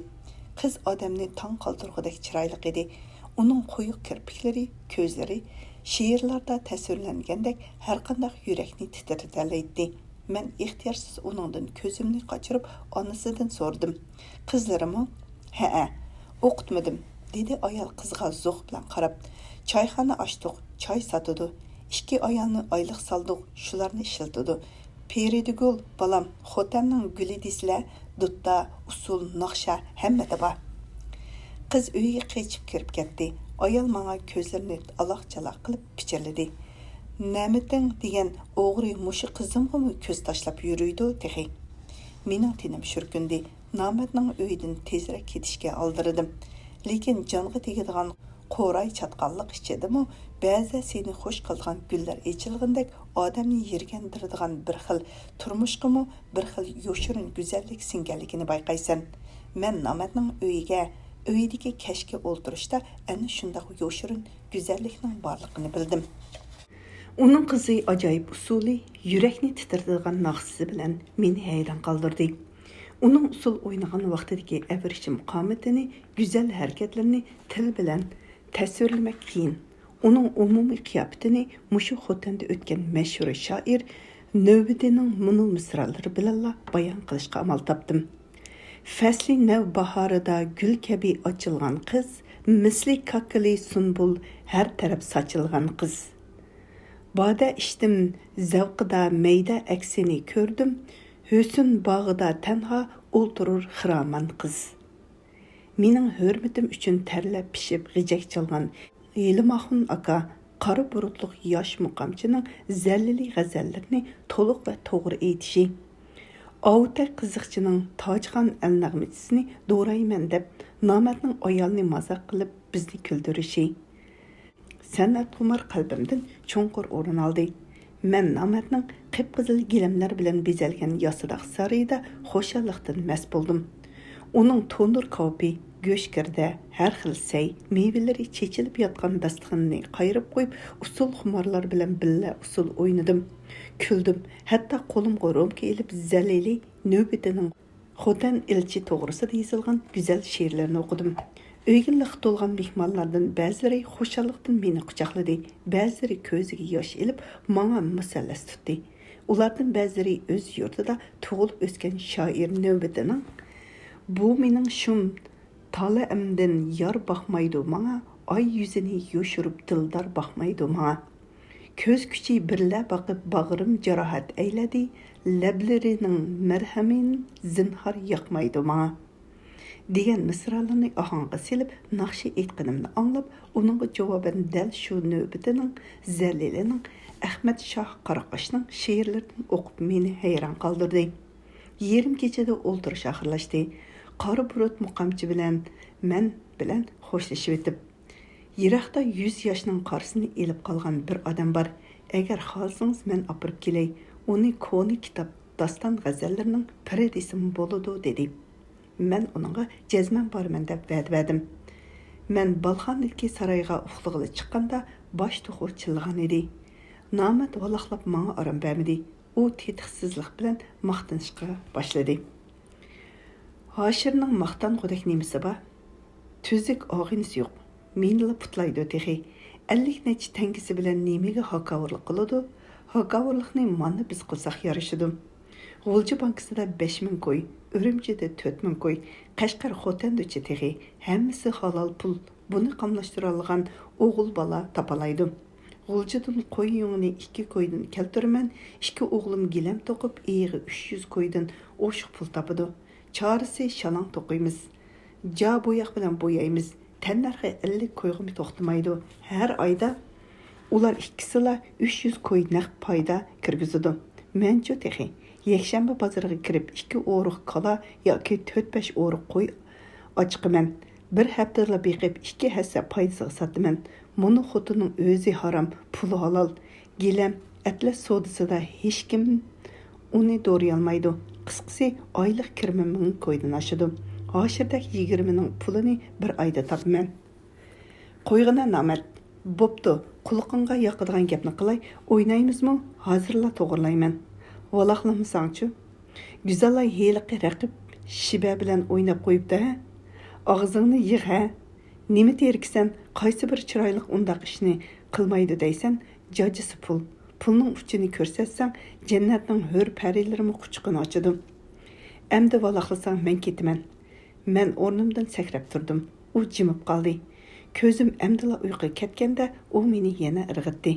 قىز ئادەمنى تاڭ قالدۇرغۇدەك چىرايلىق ئىدى. ئۇنىڭ قويۇق كىرپىكلىرى، كۆزلىرى شېئىرلاردا تەسۋىرلەنگەندەك ھەرقانداق يۈرەكنى تىترىتەلەيتتى. مەن ئىختىيارسىز ئۇنىڭدىن كۆزۈمنى قاچۇرۇپ، ئانىسىدىن سورىدىم. قىزلىرىمۇ؟ ھەئە، ئوقۇتمىدىم، دېدى ئايال قىزغا زوق بىلەن قاراپ. چايخانا ئاچتۇق، چاي ساتىدۇ. ئىككى ئايالنى ئايلىق سالدۇق، شۇلارنى ئىشلىتىدۇ. پېرىدىگۈل، بالام، خوتەننىڭ گۈلى دېسىلە، دۇتتا، ئۇسسۇل، ناخشا ھەممىدە بار. قىز ئۆيگە قېچىپ كىرىپ كەتتى. ئايال ماڭا كۆزلىرىنى ئالاق-چالاق قىلىپ پىچىرلىدى. نەمىتىڭ دېگەن ئوغرى مۇشۇ قىزىمغىمۇ كۆز تاشلاپ يۈرىدۇ تېخى. مېنىڭ تېنىم شۈركۈندى. نامەردنىڭ ئۆيىدىن تېزرەك كېتىشكە ئالدىرىدىم. لېكىن جانغا تېگىدىغان قوراي چاتقاللىق ئىچىدىمۇ بەزىدە سېنى خۇش قىلىدىغان گۈللەر ئېچىلغىندەك ئادەمنى يىرگەندۈرىدىغان بىر خىل تۇرمۇشقىمۇ بىر خىل يوشۇرۇن گۈزەللىك سىڭگەنلىكىنى بايقايسەن. مەن نامەردنىڭ ئۆيىگە، ئۆيىدىكى كەچكى ئولتۇرۇشتا ئەنە شۇنداق يوشۇرۇن گۈزەللىكنىڭ بارلىقىنى بىلدىم. ئۇنىڭ قىزى ئاجايىپ ئۇسسۇلى، يۈرەكنى تىترىتىدىغان ناخشىسى بىلەن مېنى ھەيران قالدۇردى. ئۇنىڭ ئۇسسۇل ئوينىغان ۋاقتىدىكى ئەۋرىشىم قامىتىنى، گۈزەل ھەرىكەتلىرىنى تىل بىلەن تەسۋىرلىمەك قىيىن. ئۇنىڭ ئومۇمىي قىياپىتىنى مۇشۇ خوتەندە ئۆتكەن مەشھۇر شائىر نۆۋىتىنىڭ مۇنۇ مىسرالىرى بىلەنلا بايان قىلىشقا ئامال تاپتىم. فەسلى نەۋ باھارىدا گۈل كەبى ئاچىلغان قىز، مىسلى كاكىلى سۇنبۇل ھەر تەرەپ ساچىلغان قىز. باردە ئىچتىم زەۋقىدا مەيدە ئەكسىنى كۆردۈم، ھۆسن باغىدا تەنھا ئولتۇرۇر خىرامان قىز. مېنىڭ ھۆرمىتىم ئۈچۈن تەرلەپ پىشىپ غىجەك چالغان ھېلىماخۇن ئاكا قارا بۇرۇتلۇق ياش مۇقامچىنىڭ زەللىلى غەزەللىرىنى تولۇق ۋە توغرا ئېيتىشى، ئاۋۇتەك قىزىقچىنىڭ تاجخان ئەل نەغمىچىسىنى دورايمەن دەپ نامەردنىڭ ئايالىنى مازاق قىلىپ بىزنى كۈلدۈرۈشى، سەنئەتخۇمار قەلبىمدىن چوڭقۇر ئورۇن ئالدى. مەن نامەردنىڭ قىپقىزىل گىلەملەر بىلەن بېزەلگەن ياسىداق سارىيىدا خۇشاللىقتىن مەست بولدۇم. ئۇنىڭ تونۇر كاۋىپى، گۆشگىردە، ھەر خىل سەي، مېۋىلىرى چېچىلىپ ياتقان داستىخىنىنى قايرىپ قويۇپ، ئۇسسۇل خۇمارلار بىلەن بىللە ئۇسسۇل ئوينىدىم، كۈلدۈم، ھەتتا قولۇمغا رومكا ئېلىپ زەلىلى نۆۋىتىنىڭ خوتەن ئىلچى توغرىسىدا يېزىلغان گۈزەل شېئىرلىرىنى ئوقۇدۇم. ئۆيگە لىق تولغان مېھمانلاردىن بەزىلىرى خۇشاللىقتىن مېنى قۇچاقلىدى، بەزىلىرى كۆزىگە ياش ئېلىپ، ماڭا مۇسەللەس تۇتتى. ئۇلاردىن بەزىلىرى ئۆز يۇرتىدا تۇغۇلۇپ ئۆسكەن شائىر نۆۋىتىنىڭ «بۇ مېنىڭ شۇم تالەمدىن يار باقمايدۇ ماڭا، ئاي يۈزىنى يوشۇرۇپ دىلدار باقمايدۇ ماڭا. كۆز كۈچى بىرلە باقىپ باغرىم جاراھەت ئەيلەدى، لەبلىرىنىڭ مەرھىمىن زىنھار ياقمايدۇ ماڭا» دېگەن مىسرالىرىنى ئاھاڭغا سېلىپ ناخشا ئېيتقىنىمنى ئاڭلاپ، ئۇنىڭغا جاۋابەن دەل شۇ نۆۋىتىنىڭ زەلىلىنىڭ ئەخمەت شاھ قاراقاشنىڭ شېئىرلىرىدىن ئوقۇپ مېنى ھەيران قالدۇردى. يېرىم كېچىدە ئولتۇرۇش ئاخىرلاشتى. قارا بۇرۇت مۇقامچى بىلەن مەن بىلەن خوشلىشىۋېتىپ، يىراقتا يۈز ياشنىڭ قارىسىنى ئېلىپ قالغان بىر ئادەم بار. ئەگەر خالىسىڭىز، مەن ئاپىرىپ كېلەي. ئۇنى كونا كىتاب، داستان غەزەللىرىنىڭ پىرى دېسىمۇ بولىدۇ، دېدى. مەن ئۇنىڭغا جەزمەن بارىمەن دەپ ۋەدە بەردىم. مەن بالخانىدىكى سارايغا ئۇخلىغىلى چىققاندا باش توخۇ چىللىغان ئىدى. نامەرد ۋالاقلاپ ماڭا ئارام بەرمىدى. ئۇ تېتىقسىزلىق بىلەن ماختىنىشقا باشلىدى. ھاشىرنىڭ ماختانغۇدەك نېمىسى بار؟ تۈزۈك ئاغىنىسى يوق. مېنىلا پۇتلايدۇ تېخى. ئەللىك نەچچە تەڭگىسى بىلەن نېمىگە ھاكاۋۇرلۇق قىلىدۇ؟ ھاكاۋۇرلۇقنى مانا بىز قىلساق يارىشىدۇ. غۇلجا بانكىسىدا بەش مىڭ كوي، ئۈرۈمچىدە تۆت مىڭ كوي، قەشقەر خوتەندىچە تېخى. ھەممىسى ھالال پۇل. بۇنى قاملاشتۇرالىغان ئوغۇل بالا تاپالايدۇ. غۇلجىدىن قوي يۇڭىنى ئىككى كويدىن كەلتۈرىمەن، ئىككى ئوغلۇم گىلەم توقۇپ، ئېيىغى ئۈچ يۈز كويدىن ئوشۇق پۇل تاپىدۇ. چارىسى شالاڭ توقۇيمىز. جا بوياق بىلەن بويايمىز. تەننەرخى ئەللىك كويغىمۇ توختىمايدۇ. ھەر ئايدا ئۇلار ئىككىسىلا ئۈچ يۈز كوي نەق پايدا كىرگۈزىدۇ. مەنچۇ تېخى يەكشەنبە بازىرىغا كىرىپ، ئىككى ئورۇق كالا ياكى تۆت-بەش ئورۇق قوي ئاچىقىمەن. بىر ھەپتىلا بېقىپ، ئىككى ھەسسە پايدىسىغا ساتىمەن. مۇنۇ خوتۇننىڭ ئۆزى ھارام، پۇلى ھالال. گىلەم، ئەتلەس سودىسىدا ھېچكىم ئۇنى دورىيالمايدۇ. قىسقىسى، ئايلىق كىرىمىم مىڭ كويدىن ئاشىدۇ. ھاشىردەك يىگىرمىنىڭ پۇلىنى بىر ئايدا تاپىمەن. قويغىنا نامەرد. بوپتۇ، قۇلىقىڭغا ياقىدىغان گەپنى قىلاي، ئوينايمىزمۇ؟ ھازىرلا توغرىلايمەن. ۋالاقلىمىساڭچۇ؟ گۈزەلئاي ھېلىقى رەقىب شىبە بىلەن ئويناپ قويۇپتۇ ھە؟ ئاغزىڭنى يىغ ھە! نېمە تېرىكىسەن؟ قايسى بىر چىرايلىق ئۇنداق ئىشنى قىلمايدۇ دەيسەن؟ جاجىسى پۇل. پۇلنىڭ ئۇچىنى كۆرسەتسەڭ، جەننەتنىڭ ھۆر پەرىلىرىمۇ قۇچىقىنى ئاچىدۇ. ئەمدى ۋالاقلىساڭ مەن كېتىمەن. مەن ئورنۇمدىن سەكرەپ تۇردۇم. ئۇ جىمىپ قالدى. كۆزۈم ئەمدىلا ئۇيقۇغا كەتكەندە، ئۇ مېنى يەنە ئىرغىتتى.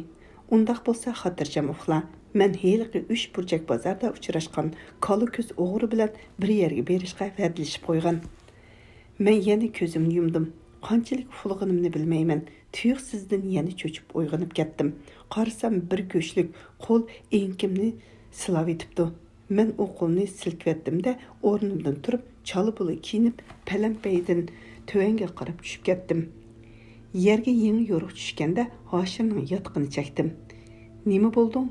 ئۇنداق بولسا خاتىرجەم ئۇخلا. مەن ھېلىقى ئۈچ بۇرجەك بازاردا ئۇچراشقان كالا كۆز ئوغرى بىلەن بىر يەرگە بېرىشقا ۋەدىلىشىپ قويغان. مەن يەنە كۆزۈمنى يۇمدۇم. قانچىلىك ئۇخلىغىنىمنى بىلمەيمەن. تۇيۇقسىزدىن يەنە چۆچۈپ ئويغىنىپ كەتتىم. قارىسام، بىر گۆشلۈك قول ئېڭىكىمنى سىلاۋېتىپتۇ. مەن ئۇ قولنى سىلكىۋەتتىم-دە، ئورنۇمدىن تۇرۇپ، چالا بۇلا كىيىنىپ، پەلەمپەيدىن تۆۋەنگە قاراپ چۈشۈپ كەتتىم. يەرگە يېڭى يورۇق چۈشكەندە، ھاشىرنىڭ ياتىقىنى چەكتىم. «نېمە بولدۇڭ؟»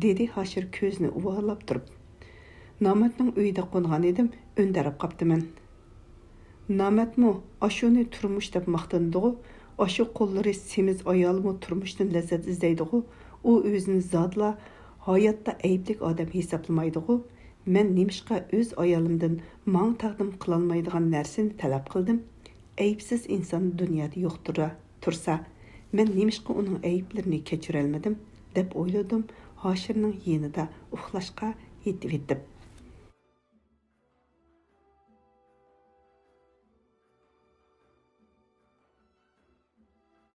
دېدى ھاشىر كۆزىنى ئۇۋالاپ تۇرۇپ. نامەردنىڭ ئۆيىدە قونغان ئىدىم، ئۆندەرەپ قاپتىمەن. نامەردمۇ ئاشۇنى تۇرمۇش دەپ ماختىنىدىغۇ؟ ئاشۇ قوللىرى سېمىز ئايالىمۇ تۇرمۇشتىن لەززەت ئىزدەيدىغۇ؟ ئۇ ئۆزىنى زادىلا ھاياتتا ئەيىبلىك ئادەم ھېسابلىمايدىغۇ؟ مەن نېمىشقا ئۆز ئايالىمدىن ماڭا تەقدىم قىلالمايدىغان نەرسىنى تەلەپ قىلدىم؟ ئەيىبسىز ئىنسان دۇنيادا يوقتۇر-، تۇرسا، مەن نېمىشقا ئۇنىڭ ئەيىبلىرىنى كەچۈرەلمىدىم؟ دەپ ئويلىدىم. ھاشىرنىڭ يېنىدا ئۇخلاشقا يېتىۋېتىپ،